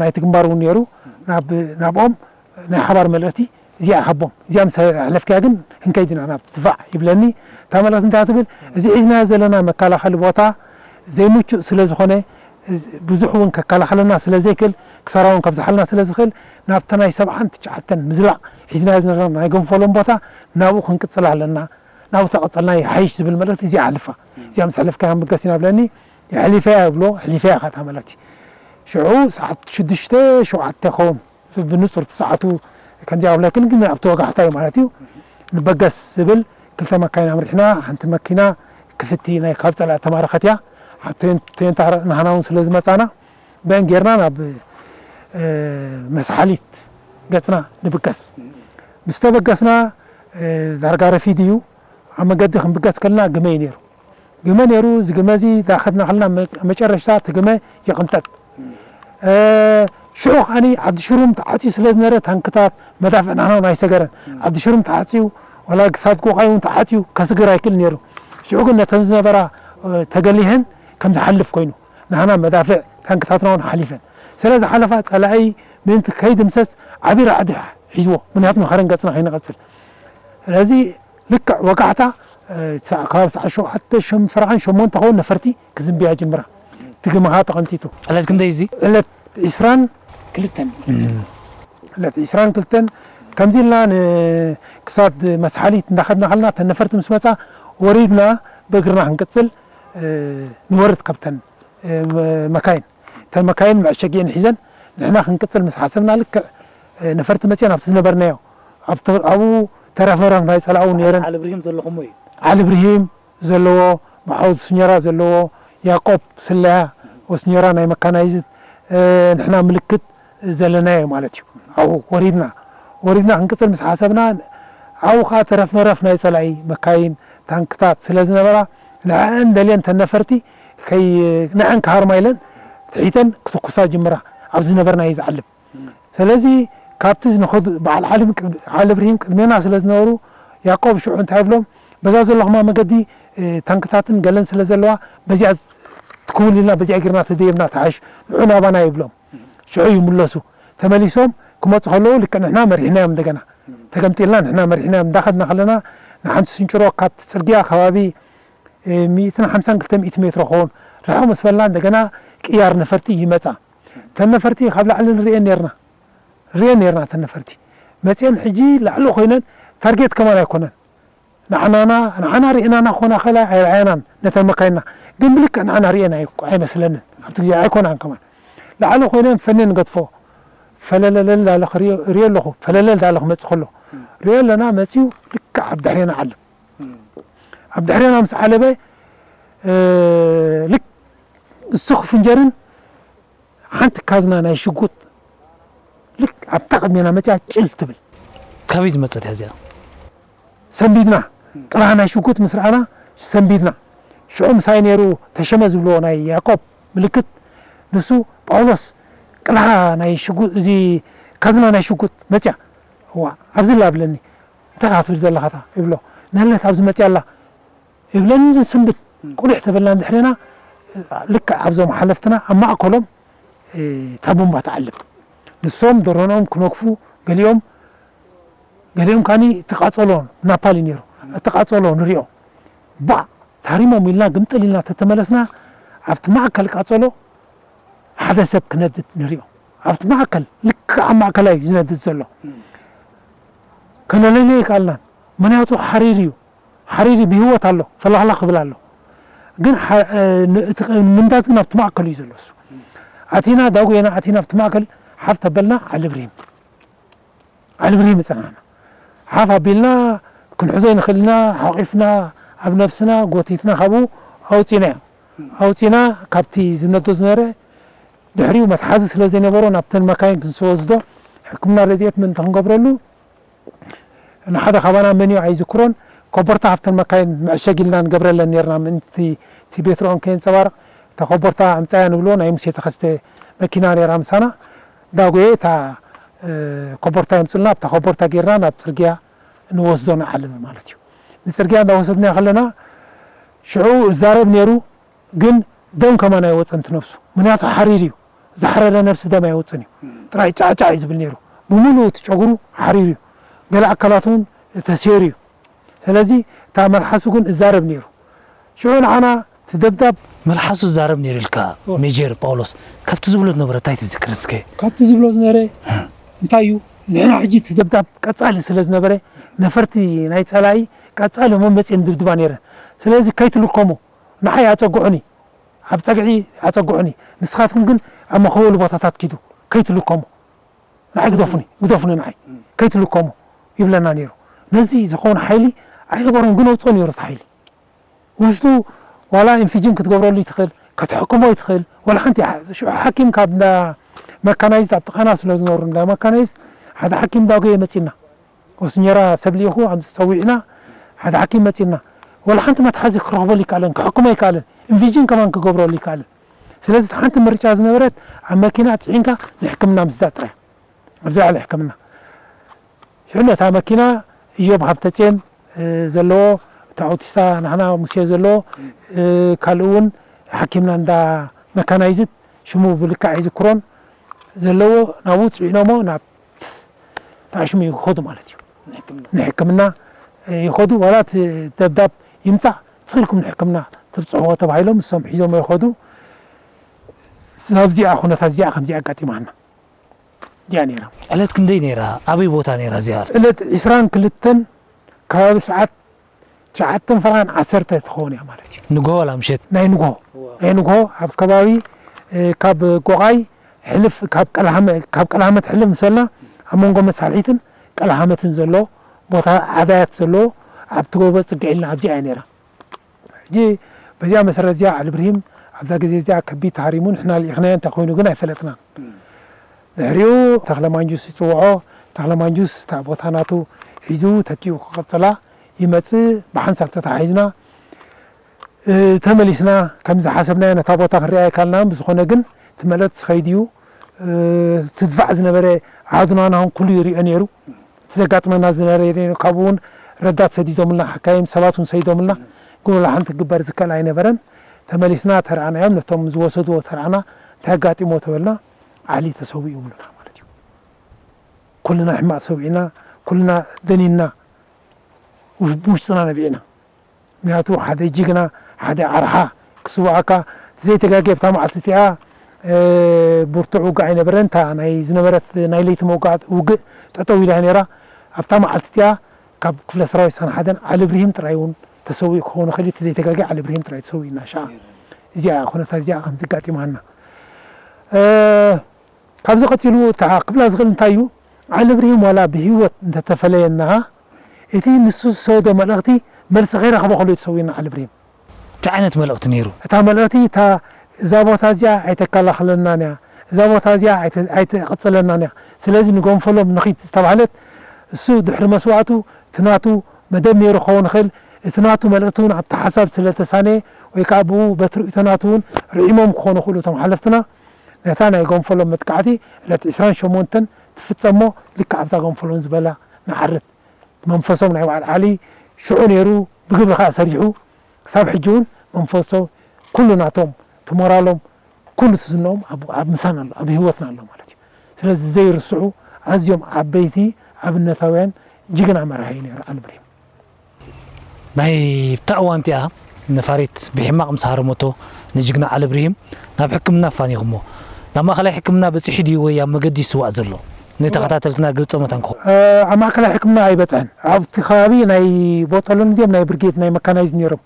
ናይቲ ግንባር እውን ነይሩ፣ ናብኦም ናይ ሓባር መልእኽቲ እዚኣ ሃቦም። እዚኣ ምስ ኣሕለፍካያ ግን ክንከይድ ኢና ናብ ድፋዕ ይብለኒ። እታ መልእኽቲ እንታይ ትብል? እዚ ሒዝናዮ ዘለና መከላኸሊ ቦታ ዘይምቹእ ስለ ዝኾነ፣ ብዙሕ እውን ከከላኸለና ስለ ዘይክእል፣ ክሳራ እውን ከብዝሓልና ስለ ዝኽእል፣ ናብታ ናይ ሰብዓን ትሽዓተን ምዝላቕ ሒዝናዮ ዝነበርና ናይ ገንፈሎም ቦታ ናብኡ ክንቅጽል ኣለና። ናብኡ ተቐጸልና ይሓይሽ ዝብል መልእኽቲ እዚኣ ኣሕልፋ። እዚኣ ምስ ኣሕለፍካያ ክንብገስ ኢና ብለኒ። የሕሊፈያ ይብሎ፣ ኣሕሊፈያ እያ እታ መልእኽቲ። ሽዑ ሰዓት ሽዱሽተ ሸውዓተ ይኸውን። ብንጹር እቲ ሰዓቱ ከምዚኣ ክብለክን ግን ኣብቲ ወጋሕታ እዩ ማለት እዩ። ንበገስ ዝብል ክልተ መካይን ኣምሪሕና፣ ሓንቲ መኪና ክፍቲ ናይ ካብ ጸላእ ተማረኸት እያ። ኣብ ቶዮን-፣ ቶዮንታ ናህና እውን ስለ ዝመጻና ብአን ጌርና ናብ፣ እ፣ መስሓሊት ገጽና ንብገስ። ምስ ተበገስና፣ እ፣ ዳርጋ ረፊድ እዩ። ኣብ መገዲ ክንብገስ ከለና ግመ እዩ ነይሩ። ግመ ነይሩ። እዚ ግመ እዚ ዳኸድና ከለና መ-፣ መጨረሽታ እቲ ግመ ይቕንጠጥ። እ፣ ሽዑ ከዓኒ ዓዲ ሽሩም ተዓፅዩ ስለ ዝነበረ ታንክታት መዳፍዕ ናህና ኣይሰገረን። ዓዲ ሽሩም ተዓፅዩ፣ ዋላ ክሳድ ቆቓይ እውን ተዓፅዩ ከስግር ኣይክእል ነይሩ። ሽዑ ግን ነተን ዝነበራ፣ እ፣ ተገሊሀን ከም ዝሓልፍ ኮይኑ፣ ናህና መዳፍዕ ታንክታትና እውን ሓሊፈን። ስለ ዝሓለፋ ጸላኢ ምእንቲ ከይድምሰስ ዓቢ ራዕዲ ሒዝዎ። ምኽንያቱ ንኸረን ገጽና ከይንቐጽል። ስለዚ ልክዕ ወጋሕታ፣ እ፣ ሰዓ-፣ ከባቢ ሰዓት ሸውዓተ ሸም-፣ ፈረቓን ሸሞንተ ኸውን ነፈርቲ ክዝንብያ ጅምራ። እቲ ግመ ኸዓ ተቐንጢጡ። ዕለት ክንደይ እዚ? ዕለት ዒስራን ክልተን። ዕለት ዒስራን ክልተን ከምዚ ኢልና ን-፣ ክሳድ መስሓሊት እንዳኸድና ከለና እተን ነፈርቲ ምስ መጻ ወሪድና ብእግርና ክንቅጽል፣ እ፣ ንወርድ ካብተን፣ እ፣ መ-፣ መካይን። እተን መካይን መዕሸጊኤን ሒዘን ንሕና ክንቅጽል ምስ ሓሰብና ልክዕ፣ እ፣ ነፈርቲ መጺአን ኣብቲ ዝነበርናዮ ኣብቲ፣ ኣብኡ ተረፍረፍ ናይ ጸላኡ ነይረን። ዓሊ ብርሂም ዘለኹሞ እዩ። ዓሊ ብርሂም ዘለዎ፣ መዓውዝ ስኞራ ዘለዎ፣ ያቆብ ስለያ ወስኞራ ናይ መካናይዝድ፣ እ፣ ንሕና ምልክት ዘለናዮ ማለት እዩ። ኣብኡ ወሪድና፣ ወሪድና ክንቅጽል ምስ ሓሰብና፣ ኣብኡ ኸዓ ተረፍ መረፍ ናይ ጸላኢ መካይን፣ ታንክታት ስለ ዝነበራ፣ ንዐን ደልየን ተን ነፈርቲ ከይ-፣ ንዐን ክሃርማ ኢለን ትሒተን ክትኩሳ ጅምራ። ኣብ ዝነበርናዮ ዝዓልብ። ስለዚ ካብቲ ዝነኸዱ በዓል ዓሊ፣ ዓሊ ብርሂም ቅድሜና ስለ ዝነበሩ፣ ያቆብ ሽዑ እንታይ ይብሎም፣ በዛ ዘለኹማ መገዲ፣ እ፣ ታንክታትን ገለን ስለ ዘለዋ፣ በዚኣ ትክውል ኢልና፣ በዚኣ ጌርና ተደየብና ተሓሽ፣ ንዑ ናባና ይብሎም። ሽዑ ይምለሱ። ተመሊሶም ክመጹ ከለዉ፣ ልክዕ ንሕና መሪሕናዮም እንደገና። ተገምጢልና ንሕና መሪሕናዮም እንዳኸድና ከለና፣ ንሓንቲ ስንጭሮ ካብቲ ጽርግያ ከባቢ፣ እ፣ ሚእትን ሓምሳን ክልተ ሚእቲ ሜትሮ ክኸውን ርሕቕ ምስ በልና፣ እንደገና ቅያር ነፈርቲ ይመጻ። እተን ነፈርቲ ካብ ላዕሊ ንርእየን ኔርና። ንርእየን ኔርና እተን ነፈርቲ። መጺአን ሕጂ ላዕሊ ኮይነን ታርጌት ከማን ኣይኮነን። ንዓናና፣ ንዓና ርእየናና ክኾና ከላ ኣይረኣያናን ነተን መካይንና። ግን ብልክዕ ንዓና ርእየን ኣይ-፣ ኣይመስለንን። ኣብቲ ግዜ ኣይኮናን ከማን። ላዕሊ ኮይነን ፈኔን ገድፎ። ፈለለለል ዳለ ክርእዮ፣ እርእዮ ኣለኹ። ፈለለል ዳለ ክመጽእ ከሎ። ርእዮ ኣለና መጺኡ ልክዕ ኣብ ድሕሬና ዓልብ። ኣብ ድሕሬና ምስ ዓለበ፣ እ፣ ልክ እሱ ክፍንጀርን ሓንቲ ካዝና ናይ ሽጉጥ ልክ ኣብታ ቅድሜና መጺኣ ጭል ትብል። ካበይ ዝመጸት እያ እዚኣ? ሰንቢድና። ቅልሃ ናይ ሽጉጥ ምስ ረኣና ሰንቢድና። ሽዑ ምሳይ ነይሩ ተሸመ ዝብልዎ ናይ ያዕቆብ ምልክት፣ ንሱ ጳውሎስ ቅልሃ ናይ ሽጉጥ፣ እዚ ካዝና ናይ ሽጉጥ መጺኣ። እዋ ኣብዚ ኣላ ብለኒ። እንታይ ክትብል ዘለኻታ ይብሎ። ነለት ኣብዚ መፅያ ኣላ ይብለኒ። ስንብድ ቁሊሕ ተበልና ድሕሬና ልክዕ ኣብዞም ሓለፍትና ኣብ ማእከሎም እታ ቡምባ ትዓልብ። ንሶም ደሮኖም ክነክፉ፣ ገሊኦም ገሊኦም ካኒ ትቃጸሎ ናፓል እዩ ነይሩ። እቲ ቃጸሎ ንሪኦ ባዕ ታሪሞም ኢልና ግምጥል ኢልና ተተመለስና። ኣብቲ ማእከል ቃጸሎ ሓደ ሰብ ክነድድ ንሪኦ። ኣብቲ ማእከል ልክዕ ኣብ ማእከላይ እዩ ዝነድድ ዘሎ። ከነለልዮ ይከኣልናን። ምክንያቱ ሓሪር እዩ። ሓሪር ብህይወት ኣሎ፣ ፈላኽላኽ ክብል ኣሎ። ግን ምንዳድ ግን ኣብቲ ማእከሉ እዩ ዘሎ። እሱ ኣቲና ዳጉየና ኣቲና ኣብቲ ማእከል ሓፍ ተበልና ዓሊ ብርሂም ዓሊ ብርሂም ይጸናና። ሓፍ ኣቢልና ክንሕዞ ይንኽእል ኢና። ሓቂፍና ኣብ ነብስና ጎቲትና ካብኡ ኣውጺናዮ። ኣውጺና ካብቲ ዝነዶ ዝነበረ ድሕሪኡ መትሓዚ ስለ ዘይነበሮ ናብተን መካይን ክንስወስዶ ሕክምና ረድኤት ምእንቲ ክንገብረሉ ንሓደ ካባና መን እዩ ኣይዝክሮን። ኮቦርታ ካብተን መካይን መዕሸግ ኢልና ንገብረለን ነርና ምእንቲ እቲ ቤትሮኦን ከየንጸባርቕ እታ ኮቦርታ ኣምጻያ ንብሎ ናይ ሙሴ ተኸስተ መኪና ነራ ምሳና። ዳጎየ እታ ኮቦርታ የምጽልና ኣብታ ኮቦርታ ጌርና ናብ ጽርግያ ንወስዶ ንዓልብ ማለት እዩ። ንጽርግያ እንዳወሰድናዮ ከለና ሽዑ እዛረብ ነይሩ። ግን ደም ከማን ኣይወጸን እቲ ነብሱ። ምክንያቱ ሓሪር እዩ። ዝሓረረ ነብሲ ደም ኣይወጽን እዩ። ጥራይ ጫዕጫዕ እዩ ዝብል ነይሩ። ብምሉኡ እቲ ጨጉሩ ሓሪር እዩ። ገለ ኣካላቱ እውን ተሰይሩ እዩ። ስለዚ እታ መልሓሱ ግን እዛረብ ነይሩ። ሽዑ ንዓና እቲ ደብዳብ መልሓሱ ዝዛረብ ነይሩ ኢልካ ሜጀር ጳውሎስ ካብቲ ዝብሎ ዝነበረ እንታይ ትዝክር እስከ? ካብቲ ዝብሎ ዝነበረ እንታይ እዩ? ንሕና ሕጂ እቲ ደብዳብ ቀጻሊ ስለ ዝነበረ ነፈርቲ ናይ ጸላኢ ቀጻሊ መመጽኤን ድብድባ ነይረን። ስለዚ ከይትልከሙ ንዓይ ኣጸግዑኒ፣ ኣብ ጸግዒ ኣጸግዑኒ፣ ንስኻትኩም ግን ኣብ መኸወሊ ቦታታት ኪዱ፣ ከይትልከሙ፣ ንዓይ ግደፉኒ፣ ግደፉኒ ንዓይ፣ ከይትልከሙ ይብለና ነይሩ። ነዚ ዝኸውን ሓይሊ ኣይነበሮን፣ ግን ኣውፅኦ ነይሩ እቲ ሓይሊ። ውሽጡ ዋላ ኢንፊጅን ክትገብረሉ ይትኽእል፣ ከተሕክሞ ይትኽእል፣ ዋላ ሓንቲ ሓ-፣ ሽዑ ሓኪም ካብ እንዳ መካናይዝድ ኣብ ጥቓና ስለ ዝነበሩ እንዳ መካናይዝድ ሓደ ሓኪም እንዳጎየ መፂና። ወስኘራ ሰብ ልኢኹ ኣብ ጸዊዕና ሓደ ሓኪም መጺና ወላ ሓንቲ መትሓዚ ክረኽበሉ ይከኣለን ክሕክሞ ይከኣለን ኢንቪዥን ከማን ክገብረሉ ይከኣለን። ስለዚ እቲ ሓንቲ ምርጫ ዝነበረት ኣብ መኪና ጽዒንካ ንሕክምና ምስዳድ ጥራይ ኣብዛ ዓለ ሕክምና። ሽዑ ነታ መኪና እዮብ ሃብተጽዮን ዘለዎ እቲ ኣውቲስታ ናህና ሙሴ ዘለዎ ካልእ እውን ሓኪምና እንዳ መካናይዝድ ሽሙ ብልክዕ ኣይዝክሮን ዘለዎ ናብኡ ጽዒኖሞ ናብ ተኣሽሙ ይኸዱ ማለት እዩ። ንሕክምና ይኸዱ ዋላ እቲ ደብዳብ ይምጻእ ትኽልኩም ንሕክምና ትብጽሕዎ ተባሂሎም እሶም ሒዞሞ ይኸዱ። ዛብዚኣ ኩነታት እዚኣ ከምዚኣ ኣጋጢማና እዚኣ ነይራ። ዕለት ክንደይ ነይራ? ኣበይ ቦታ ነይራ እዚኣ? ዕለት ዕስራን ክልተን ከባቢ ሰዓት ትሽዓተን ፈረቓን ዓሰርተ ትኸውን እያ ማለት እዩ። ንግሆ ዋላ ምሸት? ናይ ንግሆ ናይ ንግሆ ኣብ ከባቢ ካብ ጎቓይ ሕልፍ ካብ ቀልሃመት ሕልፍ ምስ በልና ኣብ መንጎ መሳልሒትን ቀልሃመትን ዘሎ ቦታ ዓባያት ዘለዎ ኣብቲ ጎቦ ጽግዕ ኢልና ኣብዚኣ እያ ነይራ። ሕጂ በዚኣ መሰረት እዚኣ ዓሊ ብርሂም ኣብዛ ግዜ እዚኣ ከቢድ ተሃሪሙ ንሕና ልኢኽናዮ እንታይ ኮይኑ ግን ኣይፈለጥናን። ድሕሪኡ ተኽለ ማንጁስ ይጽውዖ። ተኽለ ማንጁስ እታ ቦታ ናቱ ሒዙ ተኪኡ ክቕጽላ ይመጽእ። ብሓንሳብ ተታሓሒዝና ተመሊስና ከም ዝሓሰብናዮ ነታ ቦታ ክንሪኣ ኣይካልናን። ብዝኾነ ግን እቲ መልእኽቲ ዝኸይድ እዩ። ትድፋዕ ዝነበረ ኣሃዱና ናኹን ኩሉ ይሪኦ ነይሩ። እቲ ዘጋጥመና ዝነበረ የድልየኒ ካብኡ እውን ረዳት ሰዲዶምልና ሓካይም ሰባት እውን ሰይዶምልና ግን ወላ ሓንቲ ክግበር ዝከል ኣይነበረን። ተመሊስና ተረኣናዮም ነቶም ዝወሰድዎ ተረኣና እንታይ ኣጋጢሞ ተበልና ዓሊ ተሰዊኡ ይብሉና ማለት እዩ። ኩልና ሕማቕ ሰዊዕና ኩልና ደኒንና ብውሽጥና ነቢዕና። ምክንያቱ ሓደ ጅግና ሓደ ዓርሓ ክስውኣካ እቲ ዘይተጋግየ ኣብታ መዓልቲ እቲኣ ብርቱዕ ውግእ ኣይነበረን። እታ ናይ ዝነበረት ናይ ለይቲ መውጋእት ውግእ ጠጠው ኢላ እያ ነይራ። ኣብታ መዓልቲ እቲኣ ካብ ክፍለ ሰራዊት ሰን ሓደን ዓሊ ብርሂም ጥራይ እውን ተሰዊኡ ክኸውን ይኽእል እዩ። እቲ ዘይተጋግየ ዓሊ ብርሂም ጥራይ ተሰዊኡና ሻዓ እዚኣ ኩነታት እዚኣ ከምዚ ኣጋጢማና። ካብዚ ቀፂሉ እታ ክብላ ዝኽእል እንታይ እዩ ዓሊ ብርሂም ዋላ ብህይወት እንተተፈለየና እቲ ንሱ ዝሰወዶ መልእኽቲ መልሲ ከይረኸበ ከሎ እዩ ተሰዊኡና ዓሊ ብርሂም። እንታይ ዓይነት መልእኽቲ ነይሩ? እታ መልእኽቲ እታ እዛ ቦታ እዚኣ ኣይተከላኸለናን እያ እዛ ቦታ እዚኣ ኣይተቐፅለናን እያ ስለዚ ንገንፈሎም ንኺድ ዝተባህለት እሱ ድሕሪ መስዋእቱ እቲ ናቱ መደብ ነይሩ ክኸውን ይኽእል እቲ ናቱ መልእኽቲ እውን ኣብቲ ሓሳብ ስለተሳነየ ወይ ከዓ ብኡ በቲ ርእይቶ ናቱ እውን ርዒሞም ክኾኑ ይኽእሉ እቶም ሓለፍትና ነታ ናይ ጎንፈሎም መጥቃዕቲ ዕለት ዕስራን ሸሞንተን ትፍጸሞ ልክዕ ኣብታ ገንፈሎም ዝበላ ንዓርፍ። መንፈሶም ናይ በዓል ዓሊ ሽዑ ነይሩ፣ ብግብሪ ከኣ ሰሪሑ። ክሳብ ሕጂ እውን መንፈሶም ኩሉ ናቶም፣ እቲ ሞራሎም፣ ኩሉ እቲ ዝናኦም ኣብ፣ ኣብ ምሳና ኣሎ፣ ኣብ ህይወትና ኣሎ ማለት እዩ። ስለዚ ዘይርስዑ ኣዝዮም ዓበይቲ ኣብነታውያን ጅግና መራሒ እዩ ነይሩ ዓሊ ብርሂም። ናይ ብታ እዋን እቲኣ ነፋሪት ብሕማቕ ምስ ሃረመቶ ንጅግና ዓሊ ብርሂም ናብ ሕክምና ኣፋኒኹሞ። ናብ ማእኸላይ ሕክምና በፂሑ ድዩ ወይ ኣብ መገዲ ይስዋእ ዘሎ? ንተኸታተልትና ግልፂ መታን ክኾ ኣብ ማእከላይ ሕክምና ኣይበፅሐን። ኣብቲ ከባቢ ናይ ቦጠሎን ድዮም ናይ ብርጌድ ናይ መካናይዝ ነይሮም።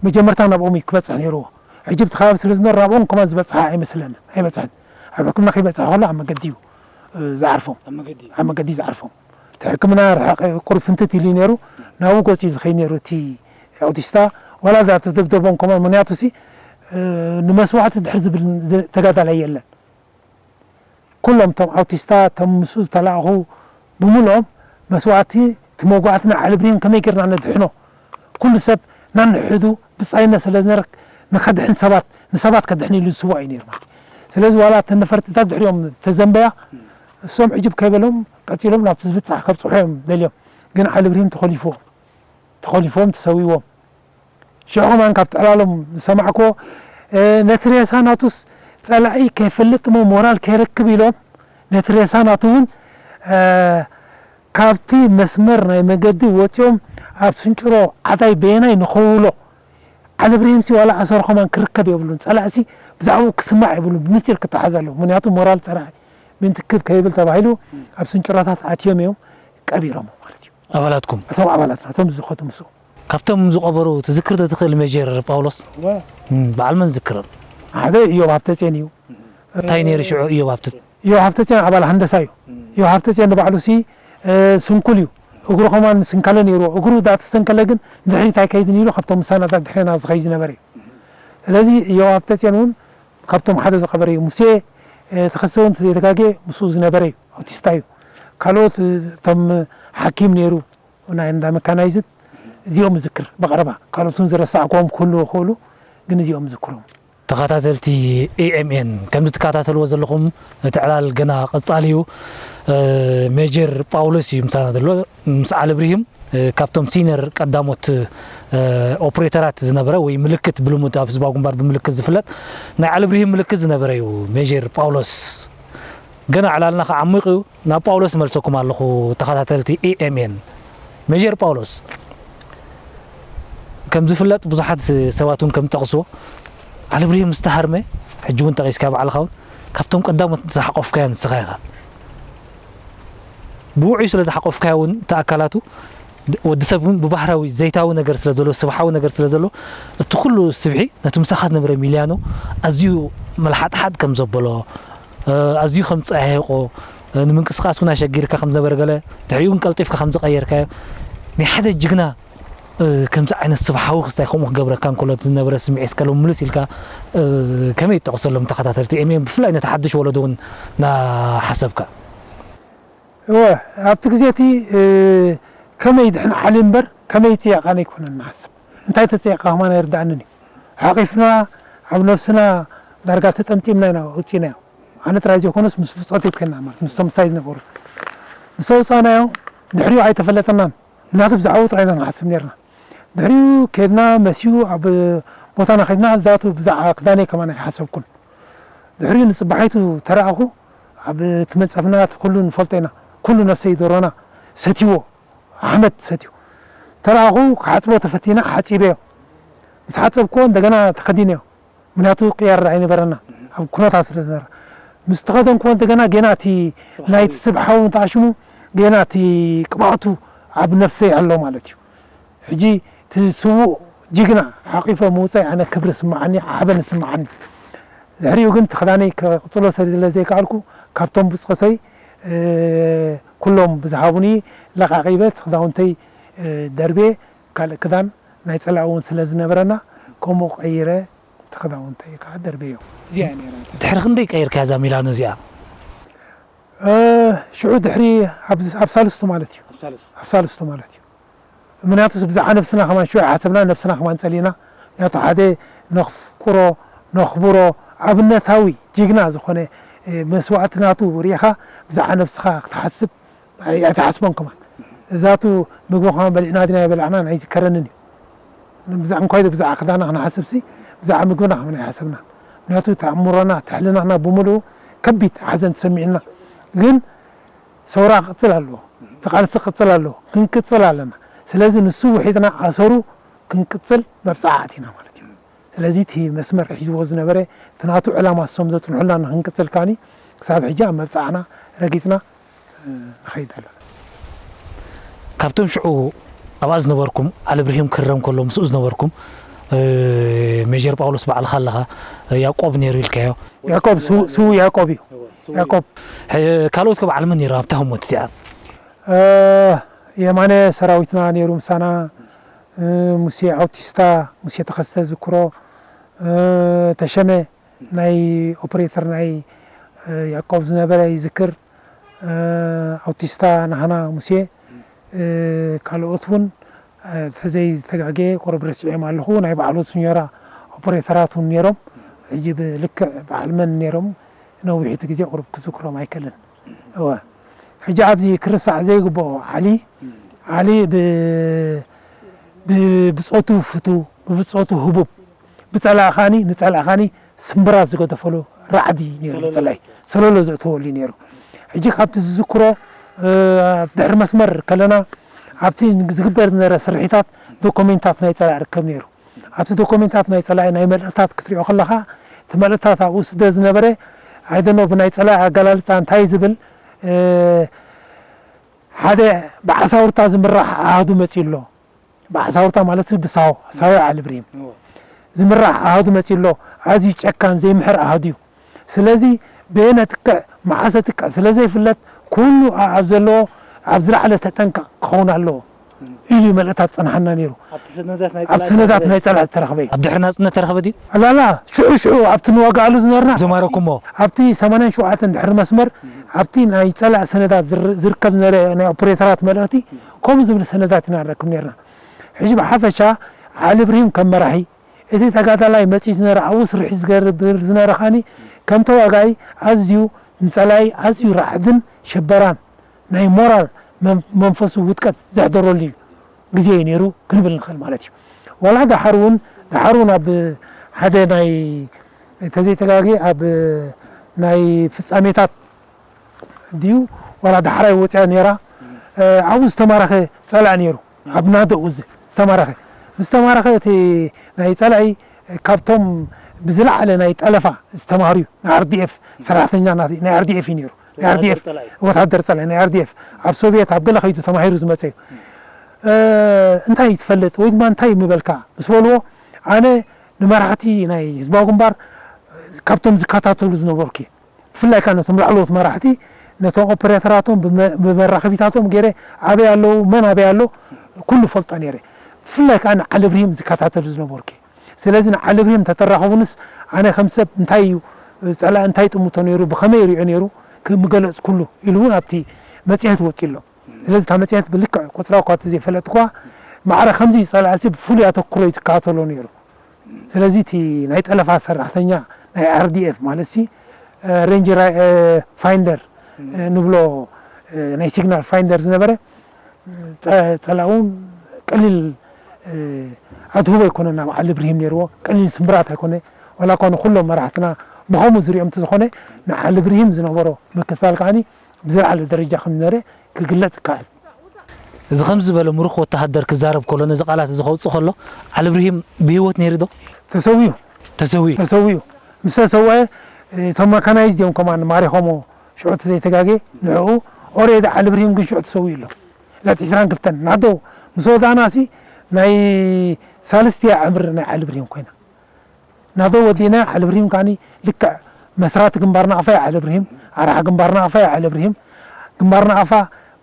መጀመርታ ናብኦም እዩ ክበፅሕ ነይርዎ። ሕጂ ብቲ ከባቢ ስለ ዝነሩ ናብኦም ከማን ዝበፅሐ ኣይመስለንን፣ ኣይበፅሐን። ኣብ ሕክምና ከይበፅሐ ከሎ ኣብ መገዲ እዩ ዝዓርፎም። ኣብ መገዲ ዝዓርፎም። እቲ ሕክምና ርሕቕ ቁሩብ ፍንትት ኢሉ ነይሩ። ናብኡ ገፁ እዩ ዝኸይድ ነይሩ እቲ ኣውቲስታ። ዋላ እዛ ተደብደቦም ከማን ምክንያቱ ሲ ንመስዋእቲ ድሕር ዝብል ተጋዳላይ የለን። ኩሎም እቶም ኣውቲስታ እቶም ምስኡ ዝተላእኹ ብምልኦም መስዋእቲ እቲ መጉኣትና ዓሊ ብርሂም ከመይ ጌርና ነድሕኖ? ኩሉ ሰብ ናንሕዱ ብጻይነት ስለ ዝነበረ ንኸድሕን ሰባት ንሰባት ከድሕን ኢሉ ዝስዋእ እዩ ነይሩ ማለት እዩ። ስለዚ ዋላ እተን ነፈርትታት ድሕሪኦም ተዘንበያ እሶም ዕጅብ ከይበሎም ቀጺሎም ናብቲ ዝብጻሕ ከብጽሑ እዮም ደልዮም። ግን ዓሊ ብርሂም ተኾሊፍዎም ተኾሊፍዎም ተሰዊዎም። ሽዑ ከማን ካብቲ ዕላሎም ዝሰማዕክዎ ነቲ ሬሳ ናቱስ ጸላኢ ከይፈልጥ እሞ ሞራል ከይረክብ ኢሎም ነቲ ሬሳ ናቱ እውን ካብቲ መስመር ናይ መገዲ ወጺኦም ኣብ ስንጭሮ ዓዳይ በየናይ ንኸውሎ ዓሊ ብርሂምሲ ዋላ ኣሰሩ ከማን ክርከብ የብሉን። ጸላእሲ ብዛዕባኡ ክስማዕ የብሉን። ብምስጢር ክተሓዝ ኣለዎ። ምክንያቱ ሞራል ጸላኢ ምንትክብ ከይብል ተባሂሉ ኣብ ስንጭሮታት ኣትዮም እዮም ቀቢሮሞ ማለት እዩ። ኣባላትኩም? እቶም ኣባላትና እቶም ዝኸዱ ምስኡ። ካብቶም ዝቐበሩ ትዝክር ዶ ትኽእል ሜጀር ጳውሎስ? እወ። እም፣ በዓል መን ዝክር? ሓደ እዮብ ሃብተጼን እዩ። እንታይ ነይሩ ሽዑ እዮብ ሃብተጼን? እዮብ ሃብተጼን ኣባል ሃንደሳ እዩ። እዮብ ሃብተጼን ንባዕሉ ሲ ስንኩል እዩ። እግሩ ከማን ስንካለ ነይርዎ። እግሩ ዳተሰንከለ ግን ንድሕሪት ኣይከይድን ኢሉ ካብቶም ምሳና ዳብ ድሕሬና ዝኸይድ ዝነበረ እዩ። ስለዚ እዮብ ሃብተጼን እውን ካብቶም ሓደ ዝቐበረ እዩ። ሙሴ ተኸሰ እውን ተዘይተጋጌ ምስኡ ዝነበረ እዩ። ኣውቲስታ እዩ። ካልኦት እቶም ሓኪም ነይሩ ናይ እንዳ መካናይዝድ እዚኦም ዝክር ብቐረባ ካልኦትን ዝረሳዕክዎም ክህሉ ይኽእሉ ግን እዚኦም ዝክሮም። ተኸታተልቲ ኤኤምኤን ከምዚ ትከታተልዎ ዘለኹም እቲ ዕላል ገና ቀጻሊ እዩ። ሜጀር ጳውሎስ እዩ ምሳና ዘሎ ምስ ዓሊ ብርሂም ካብቶም ሲነር ቀዳሞት ኦፕሬተራት ዝነበረ ወይ ምልክት ብልሙድ ኣብ ህዝባዊ ግንባር ብምልክት ዝፍለጥ ናይ ዓሊ ብርሂም ምልክት ዝነበረ እዩ። ሜጀር ጳውሎስ ገና ዕላልና ከዓሚቕ እዩ። ናብ ጳውሎስ መልሰኩም ኣለኹ ተኸታተልቲ ኤኤምኤን። ሜጀር ጳውሎስ ከም ዝፍለጥ ብዙሓት ሰባት እውን ከም ዝጠቕስዎ ዓሊ ብርሂም ዝተሃርመ ሕጂ እውን ጠቒስካ ባዕልኻ እውን ካብቶም ቀዳሞት ዝሓቆፍካዮ ንስኻ ኢኻ። ብውዑይ ስለ ዝሓቆፍካዮ እውን እቲ ኣካላቱ ወዲ ሰብ እውን ብባህራዊ ዘይታዊ ነገር ስለ ዘሎ ስብሓዊ ነገር ስለ ዘሎ እቲ ኩሉ ስብሒ ነቲ ምሳኻ ዝነበረ ሚልያኖ ኣዝዩ መልሓጥሓጥ ከም ዘበሎ ኣዝዩ ከም ዝፀያየቆ ንምንቅስቃስ እውን ኣሸጊርካ ከም ዝነበረ ገለ ድሕሪኡ እውን ቀልጢፍካ ከም ዝቀየርካዮ ናይ ሓደ ጅግና ከምዚ ዓይነት ስብሓዊ ክስታይ ከምኡ ክገብረካ እንከሎ ዝነበረ ስምዒት እስከ ሎም ምልስ ኢልካ ከመይ ይጠቕሰሎም ተኸታተልቲ ኤምኤም ብፍላይ ነቲ ሓድሽ ወለዶ እውን እናሓሰብካ? እወ ኣብቲ ግዜ እቲ ከመይ ድሕን ዓሊ እምበር ከመይ ይፅየቃን ኣይኮነን ንሓስብ እንታይ ተፀየቃ ከማን ኣይርዳእንን እዩ ሓቂፍና ኣብ ነብስና ዳርጋ ተጠምጢምና ኢና ወፂናዮ ኣነ ጥራይ ዘይኮነስ ምስ ብፆተይ ኮይና ማለት ምስ ተምሳይ ዝነበሩ ምስ ኣውፃናዮ ድሕሪኡ ኣይተፈለጠናን ምክንያቱ ብዛዕባኡ ጥራይ ኢና ንሓስብ ነርና ድሕሪኡ ከድና መስዩ ኣብ ቦታና ከድና ዛቱ ብዛዕባ ክዳነይ ከማን ኣይሓሰብኩን ድሕሪኡ ንፅባሒቱ ተረኣኹ ኣብ እቲ መንፀፍና እቲ ኩሉ ንፈልጦ ኢና ኩሉ ነብሰይ ደሮና ሰትይዎ ኣሕመድ ሰትዩ ተረኣኹ ክሓፅቦ ተፈቲነ ሓፂበዮ ምስ ሓፀብክዎ እንደገና ተኸዲነዮ ምክንያቱ ቅያር ኣይነበረና ኣብ ኩነታት ስለ ዝነበረ ምስ ተኸደንክዎ እንደገና ጌና እቲ ናይቲ ስብሓዊ ተኣሽሙ ጌና እቲ ቅብኣቱ ኣብ ነብሰይ ኣሎ ማለት እዩ ሕጂ እቲ ስዉእ ጅግና ሓቂፈ ምውፀይ ኣነ ክብሪ ስምዓኒ ሓበን ስምዓኒ ድሕሪኡ ግን እቲ ክዳነይ ክቕፅሎ ስለ ዘይከኣልኩ ካብቶም ብፆተይ ኩሎም ብዝሃቡኒ ለቓቒበ እቲ ክዳውንተይ ደርብየ ካልእ ክዳን ናይ ፀላኢ እውን ስለ ዝነበረና ከምኡ ቀይረ እቲ ክዳውንተይ ከዓ ደርብዮ እዚኣ እያ ነይራ እታ ድሕሪ ክንደይ ቀይርካያ እዛ ሚላኖ እዚኣ? ሽዑ ድሕሪ ኣብ ሳልስቱ ማለት እዩ ኣብ ሳልስቱ ማለት እዩ ምክንያቱስ ብዛዕባ ነብስና ከማን ሽዑ ሓሰብና ነብስና ከማን ፀሊእና ምክንያቱ ሓደ ነፍቅሮ ነኽብሮ ኣብነታዊ ጅግና ዝኾነ መስዋእቲ ናቱ ርኢኻ ብዛዕባ ነብስኻ ክትሓስብ ኣይትሓስቦን ከማን። እዛቱ ምግቢ ከማን በሊዕና ድና ይበላዕና ኣይዝከረንን እዩ። ብዛዕ እንኳይ ብዛዕ ክዳና ክንሓስብሲ ብዛዕ ምግብና ከመን ኣይሓሰብና። ምክንያቱ እቲ ኣእምሮና እቲ ሕልናና ብምሉኡ ከቢድ ሓዘን ተሰሚዕና። ግን ሰውራ ክቕፅል ኣለዎ፣ ተቓልሲ ክቕፅል ኣለዎ፣ ክንቅፅል ኣለና። ስለዚ ንሱ ውሒጥና ኣሰሩ ክንቅፅል መብፃዓ ኣቲና ማለት እዩ። ስለዚ እቲ መስመር ሒዝዎ ዝነበረ እቲ ናቱ ዕላማ እሶም ዘፅንሑልና ንክንቅፅል ካኒ ክሳብ ሕጂ ኣብ መብፃዕና ረጊፅና ንኸይድ ኣለና። ካብቶም ሽዑ ኣብኣ ዝነበርኩም ዓሊ ብርሂም ክረም ከሎ ምስኡ ዝነበርኩም ሜጀር ጳውሎስ ባዕልኻ ኣለኻ፣ ያቆብ ነይሩ ኢልካዮ። ያቆብ ስው- ስው ያቆብ እዩ። ያቆብ ካልኦት ከ በዓል መን ነይሩ ኣብታ ህሞት እቲኣ? የማነ ሰራዊትና ነይሩ ምሳና፣ ሙሴ ኣውቲስታ፣ ሙሴ ተኸስተ ዝክሮ፣ ተሸመ ናይ ኦፕሬተር ናይ ያቆብ ዝነበረ ይዝክር፣ ኣውቲስታ ናህና ሙሴ፣ ካልኦት እውን ተዘይ ተጋጌ ቁሩብ ረሲዐም ኣለኹ። ናይ ባዕሉ ስኞራ ኦፕሬተራት እውን ነይሮም። ሕጂ ብልክዕ በዓል መን ነይሮም ነዊሕቲ ግዜ ቁሩብ ክዝክሮም ኣይክእልን። እወ ሕጂ ኣብዚ ክርሳዕ ዘይግብኦ ዓሊ ዓሊ ብብጾቱ ፍቱ ብብጾቱ ህቡብ ብጸላእኻኒ ንጸላእኻኒ ስምብራ ዝገደፈሉ ራዕዲ ነይሩ። ብጸላይ ሰለሎ ዘእተወሉ ነይሩ። ሕጂ ካብቲ ዝዝክሮ ኣብ ድሕሪ መስመር ከለና ኣብቲ ዝግበር ዝነበረ ስርሒታት ዶኮሜንታት ናይ ጸላእ ርከብ ነይሩ። ኣብቲ ዶኮሜንታት ናይ ጸላኢ ናይ መልእኽታት ክትሪኦ ከለኻ እቲ መልእኽታት ኣብኡ ስደ ዝነበረ ኣይደኖ ብናይ ጸላኢ ኣገላልጻ እንታይ ዝብል ሓደ ብዓሳውርታ ዝምራሕ ኣሃዱ መጺኡ ኣሎ። ብዓሳውርታ ማለት ብሳሆ ሳሆ ዓሊ ብርሂም ዝምራሕ ኣሃዱ መጺኡ ኣሎ። ኣዝዩ ጨካን ዘይምሕር ኣሃዱ እዩ። ስለዚ በየነ ጥቅዕ መዓሰ ጥቅዕ ስለ ዘይፍለጥ ኩሉ ኣብ ዘለዎ ኣብ ዝለዓለ ተጠንቀቕ ክኸውን ኣለዎ ኢሉ እዩ መልእኽታት ዝጸንሓና ነይሩ። ኣብቲ ሰነዳት ናይ ኣብቲ ጸላኢ ሰነዳት ዝተረኸበ ናይ እዩ። ጸላኢ ዝተረኸበ እዩ። ኣብ ድሕሪ ናጽነት ተረኸበ ድዩ? ኣላላ ሽዑ ሽዑ ኣብቲ ንዋጋኣሉ ዝነበርና ዘማረኩሞ ኣብቲ ሰማንያን ሸውዓተን ድሕሪ መስመር ኣብቲ ናይ ጸላኢ ሰነዳት ዝር- ዝርከብ ዝነበረ ናይ ኦፕሬተራት መልእኽቲ ከምኡ ዝብል ሰነዳት ኢና ንረክብ ነርና። ሕጂ ብሓፈሻ ዓሊ ብርሂም ከም መራሒ እቲ ተጋዳላይ መጺኡ ዝነበረ ኣብኡ ስርሒት ዝገብር ዝነበረ ከኣኒ ከም ተዋጋኢ ኣዝዩ ንጸላኢ ኣዝዩ ራዕድን ሽበራን ናይ ሞራል መን- መንፈሱ ውድቀት ዘሕደረሉ እዩ ግዜ እዩ ነይሩ ክንብል ንኽእል ማለት እዩ። ዋላ ደሓር እውን ደሓር እውን ኣብ ሓደ ናይ ተዘይተጋጌ ኣብ ናይ ፍጻሜታት ድዩ ዋላ ዳሕራይ ወፂኣ ነይራ ኣብኡ ዝተማረኸ ፀላኢ ነይሩ ኣብ ናደኡ እዚ ዝተማረኸ ምስ ተማረኸ እቲ ናይ ፀላኢ ካብቶም ብዝለዓለ ናይ ጠለፋ ዝተማህሩ እዩ ናይ ኣርዲኤፍ ሰራሕተኛ ናይ ኣርዲኤፍ እዩ ነይሩ ናይ ኣርዲኤፍ ወታደር ፀላኢ ናይ ኣርዲኤፍ ኣብ ሶቪየት ኣብ ገለ ከይዱ ተማሂሩ ዝመፀ እዩ እንታይ ትፈልጥ ወይ ድማ እንታይ ምበልካ ምስ በልዎ ኣነ ንመራሕቲ ናይ ህዝባዊ ግንባር ካብቶም ዝከታተሉ ዝነበርኩ ብፍላይ ከዓ ነቶም ላዕለዎት መራሕቲ ነቶም ኦፐሬተራቶም ብመራኸቢታቶም ገይረ ኣበይ ኣለዉ መን ኣበይ ኣሎ ኩሉ ፈልጦ ነይረ ብፍላይ ከዓ ንዓሊ ብርሂም ዝከታተሉ ዝነበርኩ ስለዚ ንዓሊ ብርሂም ተተራኸቡንስ ኣነ ከም ሰብ እንታይ እዩ ፀላእ እንታይ ጥምቶ ነይሩ ብኸመይ ይሪኦ ነይሩ ምገለፅ ኩሉ ኢሉ እውን ኣብቲ መፅሄት ወፂ ኣሎ ስለዚ እታ መፅሄት ብልክዕ ቁፅራ እኳ ዘይፈለጥኳ ማዕረ ከምዚ ፀላእሲ ብፍሉይ ኣተኩሮ እዩ ዝከታተሎ ነይሩ ስለዚ እቲ ናይ ጠለፋ ሰራሕተኛ ናይ ኣርዲኤፍ ማለት ሲ ሬንጅ ፋይንደር ንብሎ ናይ ሲግናል ፋይንደር ዝነበረ ፀላኡ ቀሊል ኣድህቦ ኣይኮነ ናብ ዓሊ ብርሂም ነይርዎ ቀሊል ስምብራት ኣይኮነ ዋላ እኳ ንኩሎም መራሕትና ብኸምኡ ዝሪኦም እንተዝኾነ ንዓሊ ብርሂም ዝነበሮ ምክትታል ከዓኒ ብዝለዓለ ደረጃ ከም ዝነበረ ክግለፅ ይከኣል። እዚ ከምዚ ዝበለ ምሩኽ ወተሃደር ክዛረብ ከሎ ነዚ ቃላት እዚ ከውፅእ ከሎ ዓሊ ብርሂም ብህይወት ነይሩ ዶ? ተሰዊኡ። ተሰዊኡ። ተሰዊኡ። ምስ ተሰወአ እቶም መካናይዝድ እዮም ከማን ማሪኾሞ ሽዑ እቲ ዘይተጋጌ ንዕኡ ኦሬዲ ዓሊ ብርሂም ግን ሽዑ ተሰዊኡ ኣሎ። ዕለት ዕስራን ክልተን ናደው ምስ ወዳእናሲ ናይ ሳልስቲ እያ ዕምሪ ናይ ዓሊ ብርሂም ኮይና። ናዶ ወዲእና ዓሊ ብርሂም ከዓኒ ልክዕ መስራቲ ግንባር ናቕፋ እዩ ዓሊ ብርሂም፣ ኣርሓ ግንባር ናቕፋ እዩ ዓሊ ብርሂም። ግንባር ናቕፋ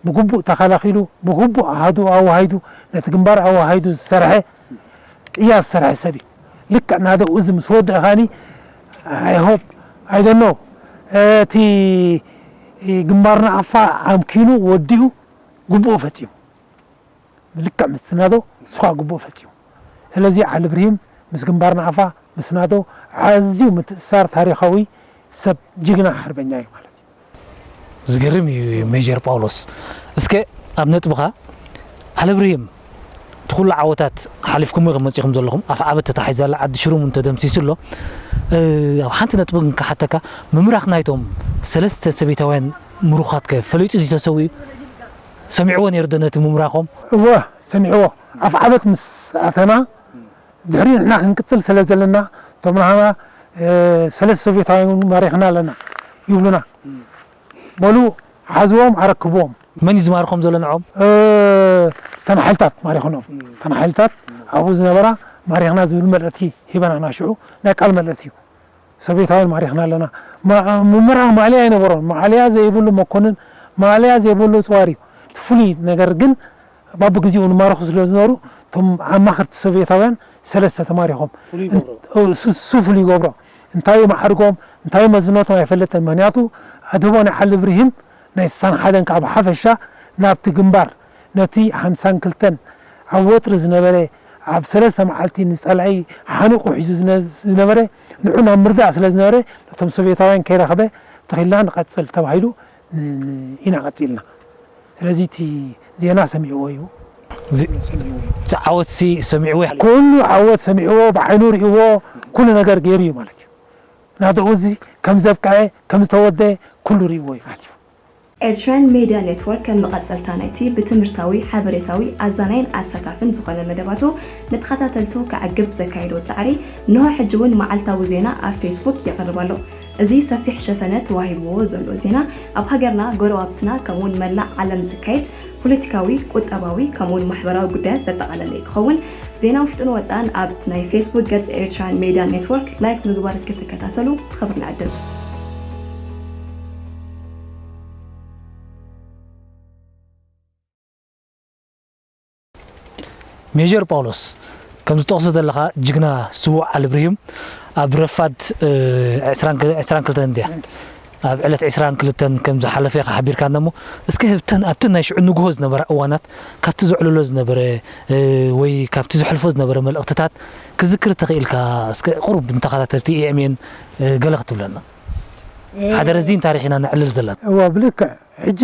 ብግቡእ ተኸላኺሉ ብግቡእ ኣሃዱ ኣዋሃይዱ ነቲ ግንባር ኣዋሃይዱ ዝሰርሐ ቅያ ዝሰርሐ ሰብ እዩ። ልክዕ ናዶ እዚ ምስ ወድአ ከዓኒ I hope I don't know እቲ ግንባር ናቕፋ ኣምኪኑ ወዲኡ ግቡኡ ፈፂሙ። ብልክዕ ምስ ናዶ ንሱ ከዓ ግቡኡ ፈፂሙ። ስለዚ ዓሊ ብርሂም ምስ ግንባር ናቕፋ ምስ ናዶ ኣዝዩ ምትእስሳር ታሪኻዊ ሰብ ጅግና ሓርበኛ እዩ ማለት እዩ። ዝገርም እዩ ሜጀር ጳውሎስ። እስከ ኣብ ነጥብኻ ዓለብርሂም እቲ ኩሉ ዓወታት ሓሊፍኩሞ ኢኹም መጺኹም ዘለኹም። ኣፍዓበት ተታሒዛ ኣላ፣ ዓዲ ሽሩም እውን ተደምሲሱ ኣሎ። እ፣ ኣብ ሓንቲ ነጥቢ ግን ክሓተካ፣ ምምራኽ ናይቶም ሰለስተ ሰቤታውያን ምሩኻትከ ፈሊጡ ድዩ ተሰዊኡ? ሰሚዕዎ ነይሩ ዶ ነቲ ምምራኾም? እወ፣ ሰሚዕዎ። ኣፍዓበት ምስ ኣተና፣ ድሕሪኡ ንሕና ክንቅጽል ስለ ዘለና፣ እቶም ንሃና፣ እ፣ ሰለስተ ሶቪየታውያን ማሪኽና ኣለና ይብሉና። በሉ፣ ሓዝዎም፣ ኣረክብዎም። መን እዩ ዝማርኾም ዘሎ ንዖም? እ፣ እተን ሓይልታት ማሪኽኖም። እተን ሓይልታት ኣብኡ ዝነበራ ማሪኽና ዝብል መልእኽቲ ሂበናና። ሽዑ ናይ ቃል መልእኽቲ እዩ። ሶቪየታውያን ማሪኽና ኣለና። ማ-፣ ምምራኽ ማእለያ ኣይነበሮን። ማእለያ ዘይብሉ መኮንን፣ ማእለያ ዘይብሉ ጽዋር እዩ። እቲ ፍሉይ ነገር ግን፣ ባብግዜኡ ንማርኹ ስለ ዝነበሩ፣ እቶም ኣማኸርቲ ሶቪየታውያን ሰለስተ ተማሪኾም። ፍሉይ ይገብሮ። እን-፣ እሱ፣ እሱ ፍሉይ ይገብሮ። እንታይ እዩ ማዕርጎም፣ እንታይ እዩ መዝነቶም ኣይፈለጥን። ምኽንያቱ፣ ኣድህቦ ናይ ዓሊ ብርሂም ናይ ስሳን ሓደን ካብ ሓፈሻ ናብቲ ግንባር፣ ነቲ ሓምሳን ክልተን ኣብ ወጥሪ ዝነበረ፣ ኣብ ሰለስተ መዓልቲ ንጸላኢ ሓኒቑ ሒዙ ዝነ-፣ ዝነበረ፣ ንዑ ናብ ምርዳእ ስለ ዝነበረ፣ ነቶም ሶቪየታውያን ከይረኸበ፣ ተኺልና ንቐጽል ተባሂሉ ን-፣ ን-፣ ኢና ቀጺልና። ስለዚ እቲ ዜና ሰሚዕዎ እዩ። እዚ፣ እቲ ዓወትሲ ሰሚዕዎ እዩ። ኩሉ ዓወት ሰሚዕዎ፣ ብዓይኑ ርእይዎ፣ ኩሉ ነገር ገይሩ እዩ ማለት እዩ። ናብኡ እዚ ከም ዘብቅዐ፣ ከም ዝተወደአ ኩሉ ርእይዎ እዩ ሓሊፉ። ኤርትራን ሜድያ ኔትወርክ ከም መቐጸልታ ናይቲ ብትምህርታዊ፣ ሓበሬታዊ፣ ኣዛናይን ኣሳታፍን ዝኾነ መደባቱ ንተኸታተልቱ ከዕግብ ዘካየዶ ጻዕሪ፣ እንሆ ሕጂ እውን መዓልታዊ ዜና ኣብ ፌስቡክ የቕርብ ኣሎ። እዚ ሰፊሕ ሸፈነ ተዋሂብዎ ዘሎ ዜና፣ ኣብ ሃገርና፣ ጎረባብትና፣ ከምኡውን መላእ ዓለም ዝካየድ ፖለቲካዊ፣ ቁጠባዊ፣ ከምኡውን ማሕበራዊ ጉዳያት ዘጠቓለለ ክኸውን፣ ዜና ውሽጥን ወጻእን ኣብ ናይ ፌስቡክ ገጽ ኤርትራን ሜድያ ኔትወርክ ላይክ ምግባር ክትከታተሉ ብኽብሪ ንዕድም። ሜጀር ጳውሎስ፣ ከም ዝጠቕሶ ዘለኻ ጅግና ስዉእ ዓሊ ብርሂም ኣብ ረፋድ፣ እ፣ ዕስራን ክል-፣ ዕስራን ክልተን እንድያ፣ ኣብ ዕለት ዕስራን ክልተን ከም ዝሓለፈ ኢኻ ሓቢርካና እሞ፣ እስከ ኣብተን፣ ኣብተን ናይ ሽዑ ንግሆ ዝነበራ እዋናት፣ ካብቲ ዘዕልሎ ዝነበረ፣ እ፣ ወይ ካብቲ ዘሕልፎ ዝነበረ መልእኽትታት ክዝክር ተኽኢልካ፣ እስከ ቁሩብ ንተኸታተልቲ ኤ ኤም ኤን፣ እ፣ ገለ ክትብለና። ሓደ ረዚን ታሪኽ ኢና ነዕልል ዘለና። እወ፣ ብልክዕ። ሕጂ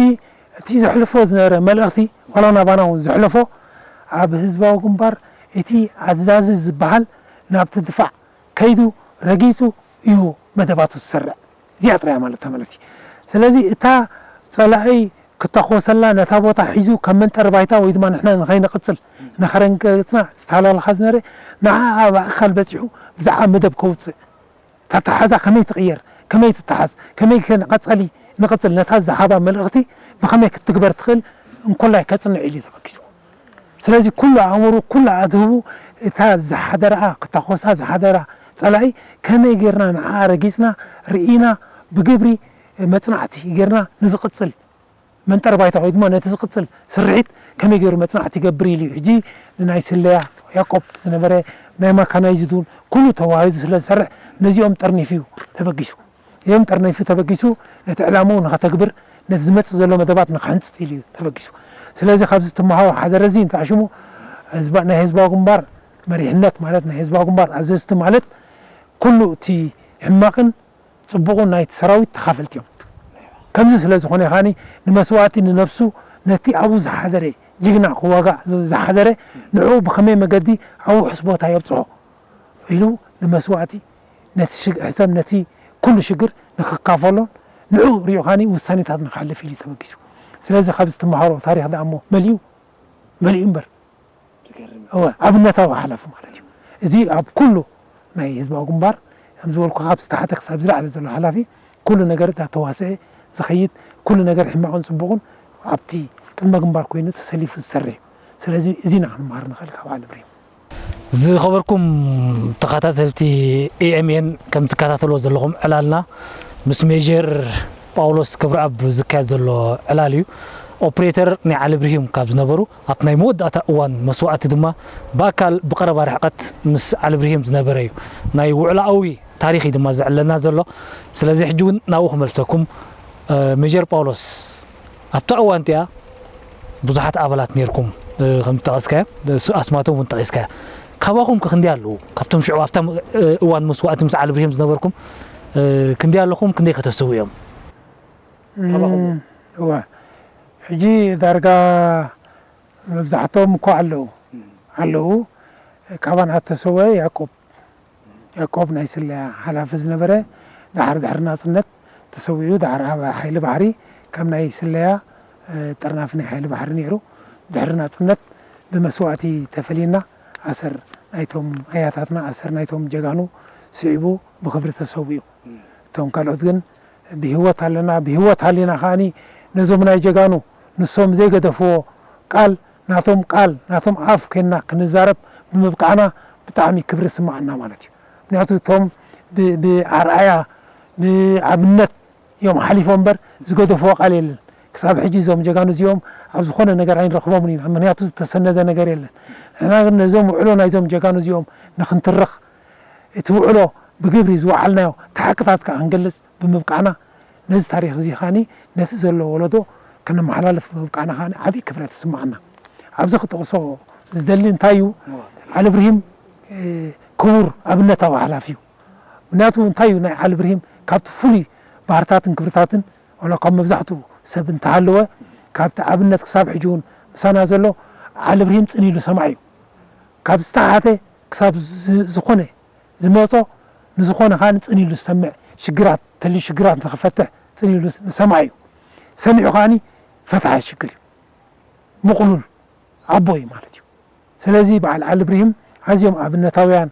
እቲ ዘሕልፎ ዝነበረ መልእኽቲ፣ ዋላ ናባና እውን ዘሕለፎ፣ ኣብ ህዝባዊ ግንባር እቲ ኣዛዚ ዝበሃል ናብቲ ድፋዕ ከይዱ ረጊጹ እዩ መደባቱ ዝሰርዕ። እዚኣ ጥራይ እያ ማለት እታ መልእኽቲ። ስለዚ እታ ጸላኢ ክተኮሰላ ነታ ቦታ ሒዙ ከም መንጠር ባይታ ወይ ድማ ንሕና ንኸይንቕጽል ንኸረንገጽና ዝተሃላለኻ ዝነበረ፣ ንዓ ኣብ ኣካል በጺሑ ብዛዕባ መደብ ከውጽእ፣ እታ ኣተሓሕዛ ከመይ ትቕየር፣ ከመይ ትተሓዝ፣ ከመይ ከ ንቐጸሊ ንቕጽል፣ ነታ ዝሃባ መልእኽቲ ብኸመይ ክትትግበር ትኽእል እንኮላይ ከጽንዕ ኢሉ እዩ ተበጊሱ። ስለዚ ኩሉ ኣእምሮ፣ ኩሉ ኣድህቡ እታ ዝሓደረኣ፣ ክተኾሳ ዝሓደራ ጸላኢ ከመይ ጌርና ንዓኣ ረጊጽና፣ ርኢና፣ ብግብሪ መጽናዕቲ ጌርና ንዝቕጽል መንጠር ባይታ ወይ ድማ ነቲ ዝቕጽል ስርሒት ከመይ ገይሩ መጽናዕቲ ይገብር ኢሉ እዩ። ሕጂ ንናይ ስለያ ያዕቆብ ዝነበረ ናይ ማካናይዝድ እውን ኩሉ ተዋሂዱ ስለ ዝሰርሕ ነዚኦም ጠርኒፉ እዩ ተበጊሱ። እዮም ጠርኒፉ ተበጊሱ ነቲ ዕላምኡ ንኸተግብር ነቲ ዝመጽእ ዘሎ መደባት ንኽሕንጽጽ ኢሉ እዩ ተበጊሱ። ስለዚ ካብዚ ትመሃሮ ሓደ ረዚ እንታይ ሽሙ ህዝባ-፣ ናይ ህዝባዊ ግንባር መሪሕነት ማለት ናይ ህዝባዊ ግንባር ኣዘዝቲ ማለት ኩሉ እቲ ሕማቕን ጽቡቑን ናይቲ ሰራዊት ተኻፈልቲ እዮም። ከምዚ ስለ ዝኾነ ከኣኒ ንመስዋእቲ ንነብሱ ነቲ ኣብኡ ዝሓደረ ጅግና ክዋጋእ ዝ-፣ ዝሓደረ ንዕኡ ብኸመይ መገዲ ኣብ ውሑስ ቦታ የብጽሖ ኢሉ ንመስዋእቲ ነቲ ሽግ-፣ ሕሰብ ነቲ ኩሉ ሽግር ንኽካፈሎን ንዕኡ ሪኡ ከኣኒ ውሳኔታት ንኽሕልፍ ኢሉ እዩ ተበጊሱ። ስለዚ ካብዚ ትመሃሮ ታሪኽ ደኣ እሞ መሊኡ፣ መሊኡ እምበር። ዝገርም እዩ። እወ፣ ኣብነታዊ ሓላፊ ማለት እዩ። እዚ ኣብ ኩሉ ናይ ህዝባዊ ግንባር፣ ከም ዝበልኩ፣ ካብ ዝተሓተ ክሳብ ዝለዓለ ዘሎ ሓላፊ፣ ኩሉ ነገር እንዳተዋስአ ዝኸይድ፣ ኩሉ ነገር ሕማቕን ጽቡቕን ኣብቲ ቅድመ ግንባር ኮይኑ ተሰሊፉ ዝሰርሕ እዩ። ስለዚ፣ እዚ ኢና ክንመሃር ንኽእል ካብ ዓሊ ብሬን። ዝኸበርኩም ተኸታተልቲ ኤ ኤም ኤን፣ ከም ትከታተልዎ ዘለኹም ዕላልና ምስ ሜጀር ጳውሎስ ክብረኣብ ዝካየድ ዘሎ ዕላል እዩ። ኦፕሬተር ናይ ዓሊ ብርሂም ካብ ዝነበሩ፣ ኣብቲ ናይ መወዳእታ እዋን መስዋእቲ ድማ ብኣካል ብቐረባ ርሕቀት ምስ ዓሊ ብርሂም ዝነበረ እዩ። ናይ ውዕላኣዊ ታሪኽ እዩ ድማ ዘዕለና ዘሎ። ስለዚ ሕጂ እውን ናብኡ ክመልሰኩም። እ፣ ሜጀር ጳውሎስ፣ ኣብታ እዋን እቲኣ ብዙሓት ኣባላት ነይርኩም፣ እ፣ ከም ዝጠቐስካዮ፣ እ፣ ስ-፣ ኣስማቶም እውን ጠቒስካዮ። ካባኹም ከ ክንደይ ኣለዉ? ካብቶም ሽዑ ኣብታ፣ እ፣ እዋን መስዋእቲ ምስ ዓሊ ብርሂም ዝነበርኩም፣ ክንደይ ኣለኹም? ክንደይ ከተስው እዮም? እዋ ሕጂ ዳርጋ መብዛሕቶም እኮ ኣለዉ ኣለዉ። ካባና ተሰወ ያዕቆብ ያዕቆብ ናይ ስለያ ሓላፊ ዝነበረ፣ ድሓር ድሕሪ ናጽነት ተሰዊኡ፣ ድሓር ኣብ ሓይሊ ባሕሪ ከም ናይ ስለያ ጠርናፊ ናይ ሓይሊ ባሕሪ ነይሩ። ድሕሪ ናጽነት ብመስዋእቲ ተፈሊና፣ ኣሰር ናይቶም ኣያታትና፣ ኣሰር ናይቶም ጀጋኑ ስዒቡ ብኽብሪ ተሰዊኡ። እቶም ካልኦት ግን ብህይወት ኣለና፣ ብህይወት ሃሊና ከኣኒ ነዞም ናይ ጀጋኑ ንሶም ዘይገደፍዎ ቃል ናቶም ቃል ናቶም ኣፍ ኮይንና ክንዛረብ ብምብቃዕና ብጣዕሚ ክብሪ ይስማዓና ማለት እዩ። ምክንያቱ እቶም ብኣርኣያ ብኣብነት እዮም ሓሊፎም እምበር ዝገደፍዎ ቃል የለን። ክሳብ ሕጂ እዞም ጀጋኑ እዚኦም ኣብ ዝኾነ ነገር ኣይንረኽቦምን ኢና፣ ምክንያቱ ዝተሰነደ ነገር የለን። ንሕና ግን ነዞም ውዕሎ ናይዞም ጀጋኑ እዚኦም ንክንትርኽ እቲ ውዕሎ ብግብሪ ዝወዓልናዮ እቲ ሓቅታት ከዓ ክንገልፅ ብምብቃዕና ነዚ ታሪክ እዚ ከዓኒ ነቲ ዘሎ ወለዶ ከነመሓላልፍ ብምብቃዕና ከዓኒ ዓብዪ ክብረት ይስምዓና። ኣብዚ ክጠቕሶ ዝደሊ እንታይ እዩ፣ ዓሊ ብርሂም ክቡር ኣብነታዊ ሓላፊ እዩ። ምክንያቱ እንታይ እዩ ናይ ዓሊ ብርሂም ካብቲ ፍሉይ ባህርታትን ክብርታትን ዋላ ካብ መብዛሕትኡ ሰብ እንተሃለወ ካብቲ ኣብነት ክሳብ ሕጂ እውን ምሳና ዘሎ ዓሊ ብርሂም ፅን ኢሉ ሰማዕ እዩ። ካብ ዝተሓተ ክሳብ ዝኾነ ዝመጾ ንዝኾነ ከኣ ጽን ኢሉ ዝሰምዕ ሽግራት ተልዩ ሽግራት ንኽፈትሕ ጽን ኢሉ ዝሰምዕ እዩ። ሰሚዑ ከኣ ፈታሒ ሽግር እዩ። ምቕሉል ኣቦ እዩ ማለት እዩ። ስለዚ በዓል ዓሊ ብርሂም ኣዝዮም ኣብነታውያን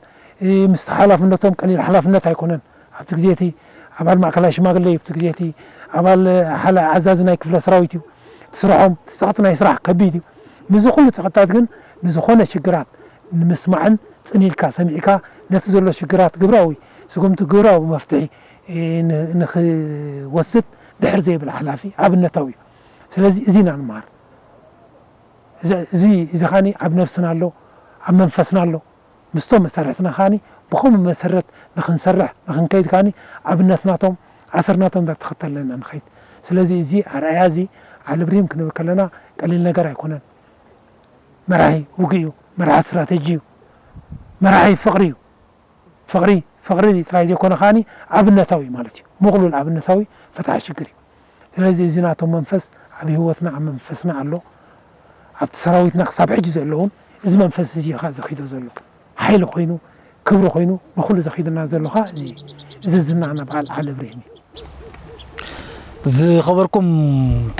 ምስ ሓላፍነቶም ቀሊል ሓላፍነት ኣይኮነን። ኣብቲ ግዜ እቲ ኣባል ማእከላይ ሽማግለ እዩ። ኣብቲ ግዜ እቲ ኣባል ሓላ ኣዛዚ ናይ ክፍለ ሰራዊት እዩ። እቲ ስርሖም እቲ ጸቕጢ ናይ ስራሕ ከቢድ እዩ። ምስዚ ኩሉ ጸቕጥታት ግን ንዝኾነ ሽግራት ንምስማዕን ጽን ኢልካ ሰሚዕካ ነቲ ዘሎ ሽግራት ግብራዊ ስጉምቲ ግብራዊ መፍትሒ ንኽወስድ ድሕር ዘይብል ሓላፊ ኣብነታዊ እዩ። ስለዚ እዚ ኢና ንመሃር። እዚ እዚ ከኒ ኣብ ነብስና ኣሎ፣ ኣብ መንፈስና ኣሎ። ምስቶም መሳርሕትና ከኒ ብኸምኡ መሰረት ንኽንሰርሕ ንኽንከይድ ከኒ ኣብነት ናቶም ኣሰር ናቶም እንዳተኸተልና ንኸይድ። ስለዚ እዚ ኣርኣያ እዚ ዓሊ ብርሂም ክንብል ከለና ቀሊል ነገር ኣይኮነን። መራሒ ውግእ እዩ፣ መራሒ ስትራተጂ እዩ፣ መራሒ ፍቕሪ እዩ። ፍቕሪ ፍቕሪ ጥራይ ዘይኮነ ከኒ ኣብነታዊ ማለት እዩ። ምቕሉል ኣብነታዊ ፈታሒ ሽግር እዩ። ስለዚ እዚ ናቶም መንፈስ ኣብ ህይወትና ኣብ መንፈስና ኣሎ። ኣብቲ ሰራዊትና ክሳብ ሕጂ ዘለውን እዚ መንፈስ እዚ እዩ ዘኺዶ ዘሎ። ሓይሊ ኮይኑ ክብሪ ኮይኑ ንኹሉ ዘኺደና ዘሎ ኸዓ እዚ እዚ ዝናና በዓል ዓሊ እብራሂም እዩ። ዝኸበርኩም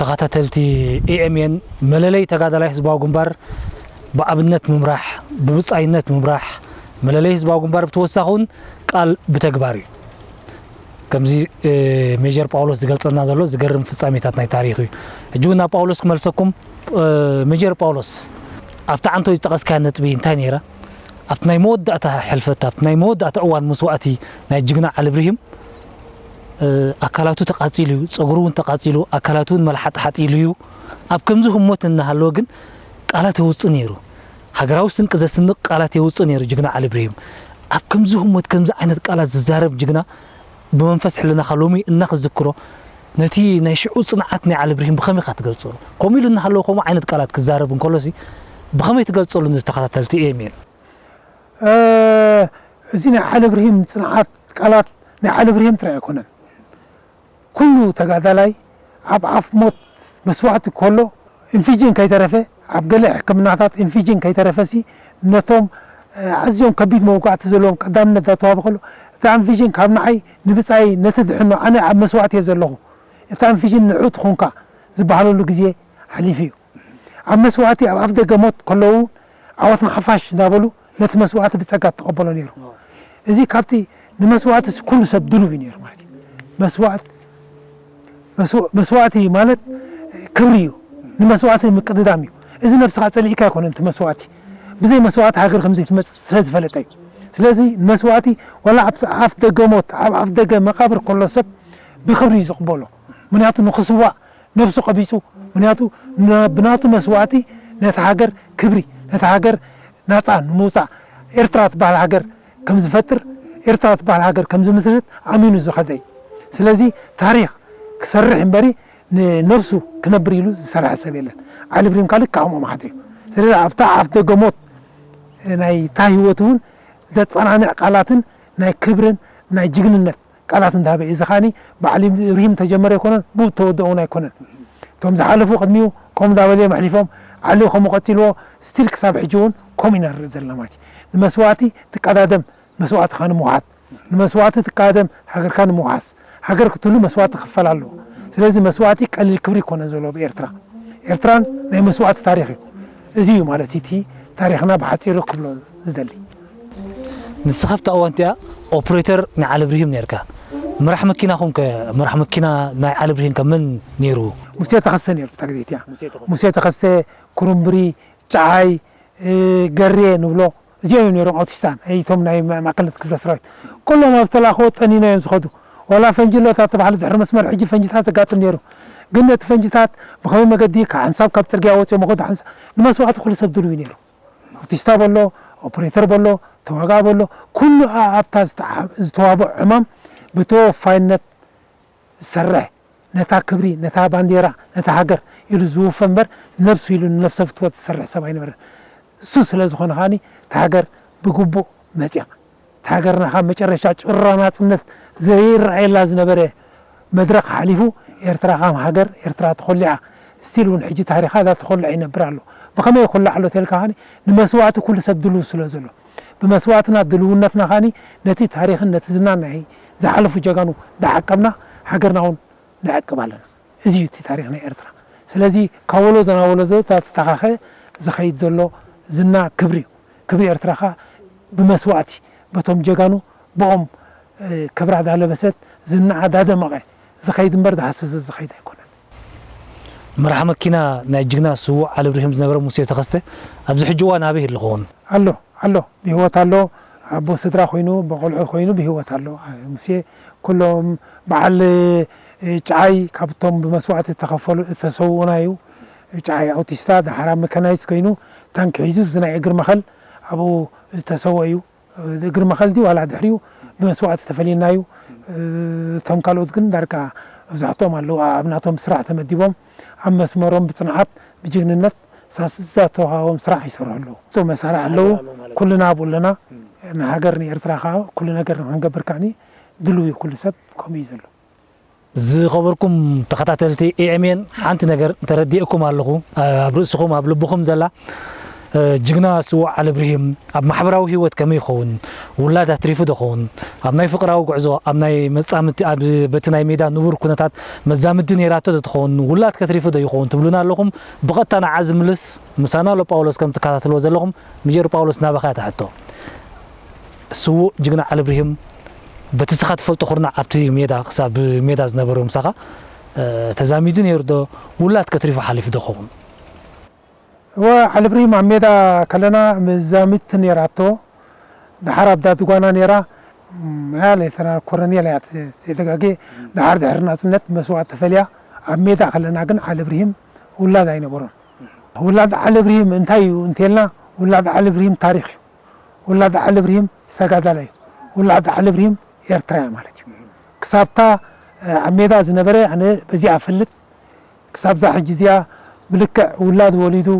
ተኸታተልቲ ኤኤምኤን፣ መለለይ ተጋዳላይ ህዝባዊ ግንባር ብኣብነት ምምራሕ፣ ብብጻይነት ምምራሕ፣ መለለይ ህዝባዊ ግንባር ብተወሳኺ እውን ቃል ብተግባር እዩ። ከምዚ ሜጀር ጳውሎስ ዝገልጸልና ዘሎ ዝገርም ፍጻሜታት ናይ ታሪኽ እዩ። ሕጂ እውን ናብ ጳውሎስ ክመልሰኩም። ሜጀር ጳውሎስ፣ ኣብቲ ዓንቶ ዝጠቐስካያ ነጥቢ እንታይ ነይራ? ኣብቲ ናይ መወዳእታ ሕልፈት ኣብቲ ናይ መወዳእታ እዋን መስዋእቲ ናይ ጅግና ዓሊ ብርሂም ኣካላቱ ተቃጺሉ እዩ፣ ጸጉሩ እውን ተቃጺሉ፣ ኣካላቱ እውን መልሓጥሓጥ ኢሉ እዩ። ኣብ ከምዚ ህሞት እናሃለወ ግን ቃላት የውጽእ ነይሩ። ሃገራዊ ስንቂ ዘስንቕ ቃላት የውጽእ ነይሩ ጅግና ዓሊ ብርሂም። ኣብ ከምዚ ህሞት ከምዚ ዓይነት ቃላት ዝዛረብ ጅግና ብመንፈስ ሕልናኻ ሎሚ እናኽዝክሮ ነቲ ናይ ሽዑ ጽንዓት ናይ ዓሊ ብርሂም ብኸመይ ኢኻ ትገልጸሉ? ከምኡ ኢሉ እናሃለወ ከምኡ ዓይነት ቃላት ክዛረብ እንከሎሲ ብኸመይ ትገልጸሉ ንተኸታተልቲ ኤኤምኤን? እዚ ናይ ዓሊ ብርሂም ጽንዓት ቃላት ናይ ዓሊ ብርሂም ጥራይ ኣይኮነን። ኩሉ ተጋዳላይ ኣብ ኣፍ ሞት መስዋእቲ ከሎ ኢንፊጅን ከይተረፈ ኣብ ገለ ሕክምናታት ኢንፊጅን ከይተረፈሲ ነቶም ኣዝዮም ከቢድ መውጋእቲ ዘለዎም ቀዳምነት ዳተዋህበ ከሎ እታ ኢንፊጅን ካብ ንዓይ ንብጻይ ነቲ ድሕኖ ኣነ ኣብ መስዋእቲ እየ ዘለኹ እታ ኢንፊጅን ንዑ ትኹንካ ዝበሃለሉ ግዜ ሓሊፉ እዩ። ኣብ መስዋእቲ ኣብ ኣፍ ደገ ሞት ከለዉ ዓወት ንሓፋሽ እንዳበሉ ነቲ መስዋእቲ ብጸጋ ተቐበሎ ነይሩ። እዚ ካብቲ ንመስዋእቲ ኩሉ ሰብ ድሉው እዩ ነይሩ ማለት እዩ። መስዋእት መስዋእቲ ማለት ክብሪ እዩ። ንመስዋእቲ ምቅድዳም እዩ። እዚ ነብስኻ ጸሊእካ ኣይኮነን እቲ መስዋእቲ። ብዘይ መስዋእቲ ሃገር ከም ዘይትመጽእ ስለ ዝፈለጠ እዩ። ስለዚ ንመስዋእቲ ዋላ ኣብ ኣፍ ደገ ሞት ኣብ ኣፍ ደገ መቃብር ከሎ ሰብ ብክብሪ እዩ ዝቕበሎ። ምክንያቱ ንክስዋእ ነብሱ ቀቢጹ ምክንያቱ ብናቱ መስዋእቲ ነታ ሃገር ክብሪ ነታ ሃገር ናጻ ንምውጻእ ኤርትራ ትበሃል ሃገር ከም ዝፈጥር ኤርትራ ትበሃል ሃገር ከም ዝምስርት ኣሚኑ ዝኸደ እዩ። ስለዚ ታሪኽ ክሰርሕ እምበሪ ንነብሱ ክነብር ኢሉ ዝሰርሐ ሰብ የለን። ዓሊ ብሪም ካልእ ካምኦም ሓደ እዩ። ስለዚ ኣብታ ኣፍ ደገ ሞት ናይ እታ ህይወት እውን ዘጸናንዕ ቃላትን ናይ ክብርን ናይ ጅግንነት ቃላት እንዳሃበ እዩ። እዚ ኸኣኒ ብዓሊ ኢብራሂም ተጀመረ ኣይኮነን፣ ብኡ ተወደኦ እውን ኣይኮነን። እቶም ዝሓለፉ ቅድሚኡ ከምኡ እንዳበለ እዮም ኣሕሊፎም። ዓሊ ከምኡ ቀፂልዎ፣ ስቲል ክሳብ ሕጂ እውን ከምኡ ኢና ንርኢ ዘለና ማለት እዩ። ንመስዋእቲ ትቀዳደም መስዋእትኻ ንምውሓጥ፣ ንመስዋእቲ ትቀዳደም ሃገርካ ንምውሓስ። ሃገር ክትህሉ መስዋእቲ ክፈል ኣለዎ። ስለዚ መስዋእቲ ቀሊል ክብሪ ይኮነ ዘሎ ኣብ ኤርትራ። ኤርትራን ናይ መስዋእቲ ታሪኽ እዩ። እዚ እዩ ማለት እቲ ታሪኽና ብሓፂሩ ክብሎ ዝደሊ። ንስኻ ኣብታ እዋን እቲኣ ኦፕሬተር ናይ ዓሊ ብርሂም ነርካ። መራሕ መኪናኹም ከ መራሕ መኪና ናይ ዓሊ ብርሂም ከ መን ነይሩ? ሙሴ ተኸስተ ነይሩ እታ ግዜ እቲኣ። ሙሴ ተኸስተ፣ ኩርምብሪ፣ ጨዓይ፣ ገሬ ንብሎ እዚኦም እዮም ነይሮም ኣውቲስታን እቶም ናይ ማእከልነት ክፍለ ሰራዊት። ኩሎም ኣብ ዝተላእኽዎ ጠኒኖ እዮም ዝኸዱ። ዋላ ፈንጂ ኣሎ እታ ተባህለ ድሕሪ መስመር ሕጂ ፈንጅታት ተጋጥም ነይሩ። ግን ነቲ ፈንጅታት ብኸመይ መገዲ ሓንሳብ ካብ ፅርግያ ወፂኦም ኸዱ ሓንሳብ ንመስዋእቲ ኩሉ ሰብ ድልው ነይሩ። ኣውቲስታ በሎ፣ ኦፕሬተር በሎ፣ ተዋጋ በሎ፣ ኩሉ ኣብታ ዝተዋብኦ ዕማም ብተወፋይነት ዝሰርሕ ነታ ክብሪ ነታ ባንዴራ ነታ ሃገር ኢሉ ዝውፈ እምበር ነብሱ ኢሉ ንነብሰ ፍትወት ዝሰርሕ ሰብ ኣይነበረን። እሱ ስለ ዝኾነ ከዓኒ እታ ሃገር ብግቡእ መፅያ እታ ሃገርና ካብ መጨረሻ ጭራ ናፅነት ዘይረኣየላ ዝነበረ መድረኽ ሓሊፉ ኤርትራ ከም ሃገር ኤርትራ ተኾሊዓ ስቲል እውን ሕጂ ታሪኻ እዛ ተኾልዕ ይነብር ኣሎ። ብኸመይ ይኹላዕ ኣሎ ተልካ ከዓኒ ንመስዋእቲ ኩሉ ሰብ ድልው ስለ ዘሎ ብመስዋእትና ድልውነትና ከዓኒ ነቲ ታሪኽን ነቲ ዝናን ናይ ዝሓለፉ ጀጋኑ እንዳዓቀብና ሃገርና እውን ንዕቅብ ኣለና። እዚ እዩ እቲ ታሪኽ ናይ ኤርትራ። ስለዚ ካብ ወለዶ ናብ ወለዶ እንዳተተኻኸ ዝኸይድ ዘሎ ዝና ክብሪ እዩ። ክብሪ ኤርትራ ከኣ ብመስዋእቲ በቶም ጀጋኑ ብኦም ክብራ እንዳለበሰት ዝናኣ እንዳደመቐ ዝኸይድ እምበር ዝሃሰሰ ዝኸይድ ኣይኮነን። መራሒ መኪና ናይ ጅግና ስዉእ ዓሊ ብርሂም ዝነበረ ሙሴ ተኸስተ ኣብዚ ሕጂ እዋን ኣበይ ኣሎ ኸውን? ኣሎ ኣሎ ብህይወት ኣሎ። ኣቦ ስድራ ኮይኑ ኣቦ ቆልዑ ኮይኑ ብህይወት ኣሎ። ሙሴ ኩሎም በዓል ጭዓይ ካብቶም ብመስዋእቲ ዝተኸፈሉ ዝተሰውኡና እዩ። ጭዓይ ኣውቲስታ ደሓር ኣብ መካናይዝ ኮይኑ ታንኪ ሒዙ እዚ ናይ እግሪ መኸል ኣብኡ ዝተሰወ እዩ። እግሪ መኸል ድዩ ዋላ ድሕሪኡ ብመስዋእቲ ተፈሊና እዩ። እቶም ካልኦት ግን ዳርጋ መብዛሕትኦም ኣለዉ ኣብ ናቶም ስራሕ ተመዲቦም ኣብ መስመሮም ብፅንዓት ብጅግንነት ሳስ ዝተዋሃቦም ስራሕ ይሰርሑ ኣለዉ። እቶም መሳርሒ ኣለዉ ኩልና ኣብኡ ኣለና። ንሃገር ንኤርትራ ከዓ ኩሉ ነገር ንክንገብር ከዓኒ ድልው እዩ ኩሉ ሰብ ከምኡ እዩ ዘሎ። ዝኸበርኩም ተኸታተልቲ ኤኤምኤን ሓንቲ ነገር ተረዲእኩም ኣለኹ ኣብ ርእስኹም ኣብ ልብኹም ዘላ ጅግና ስዉእ ዓሊ ብርሂም ኣብ ማሕበራዊ ህይወት ከመይ ይኸውን? ውላድ ኣትሪፉ ዶ ይኸውን? ኣብ ናይ ፍቕራዊ ጉዕዞ ኣብ ናይ መጻምድቲ ኣብ በቲ ናይ ሜዳ ንቡር ኩነታት መዛምዲ ነይራቶ ዶ ትኸውን? ውላድ ከትሪፉ ዶ ይኸውን ትብሉና ኣለኹም። ብቐጥታ ንዓ ዝምልስ ምሳና ኣሎ ጳውሎስ ከም ትከታተልዎ ዘለኹም። ሚጀር ጳውሎስ ናባኻ እያ ትሕቶ። ስዉእ ጅግና ዓሊ ብርሂም በቲ ንስኻ ትፈልጦ ኩርናዕ ኣብቲ ሜዳ ክሳብ ሜዳ ዝነበሩ ምሳኻ ተዛሚዱ ነይሩ ዶ ውላድ ከትሪፉ ሓሊፉ ዶ ኸውን? እወ ዓሊ ብርሂም ኣብ ሜዳ ከለና መዛሚድቲ ነይራቶ። ደሓር ኣብ ዳድጓና ነይራ። ያለ ተራ ኮረኔል እያ ዘይተጋጌ። ደሓር ድሕሪ ናጽነት መስዋእቲ ተፈልያ ኣብ ሜዳ ከለና ግን ዓሊ ብርሂም ውላድ ኣይነበሮን። ውላድ ዓሊ ብርሂም እንታይ እዩ እንተልና ውላድ ዓሊ ብርሂም ታሪኽ እዩ። ውላድ ዓሊ ብርሂም ተጋዳላይ እዩ። ውላድ ዓሊ ብርሂም ኤርትራ እያ ማለት እዩ። ክሳብታ ኣብ ሜዳ ዝነበረ ኣነ በዚኣ እፈልጥ። ክሳብዛ ሕጂ እዚኣ ብልክዕ ውላድ ወሊዱ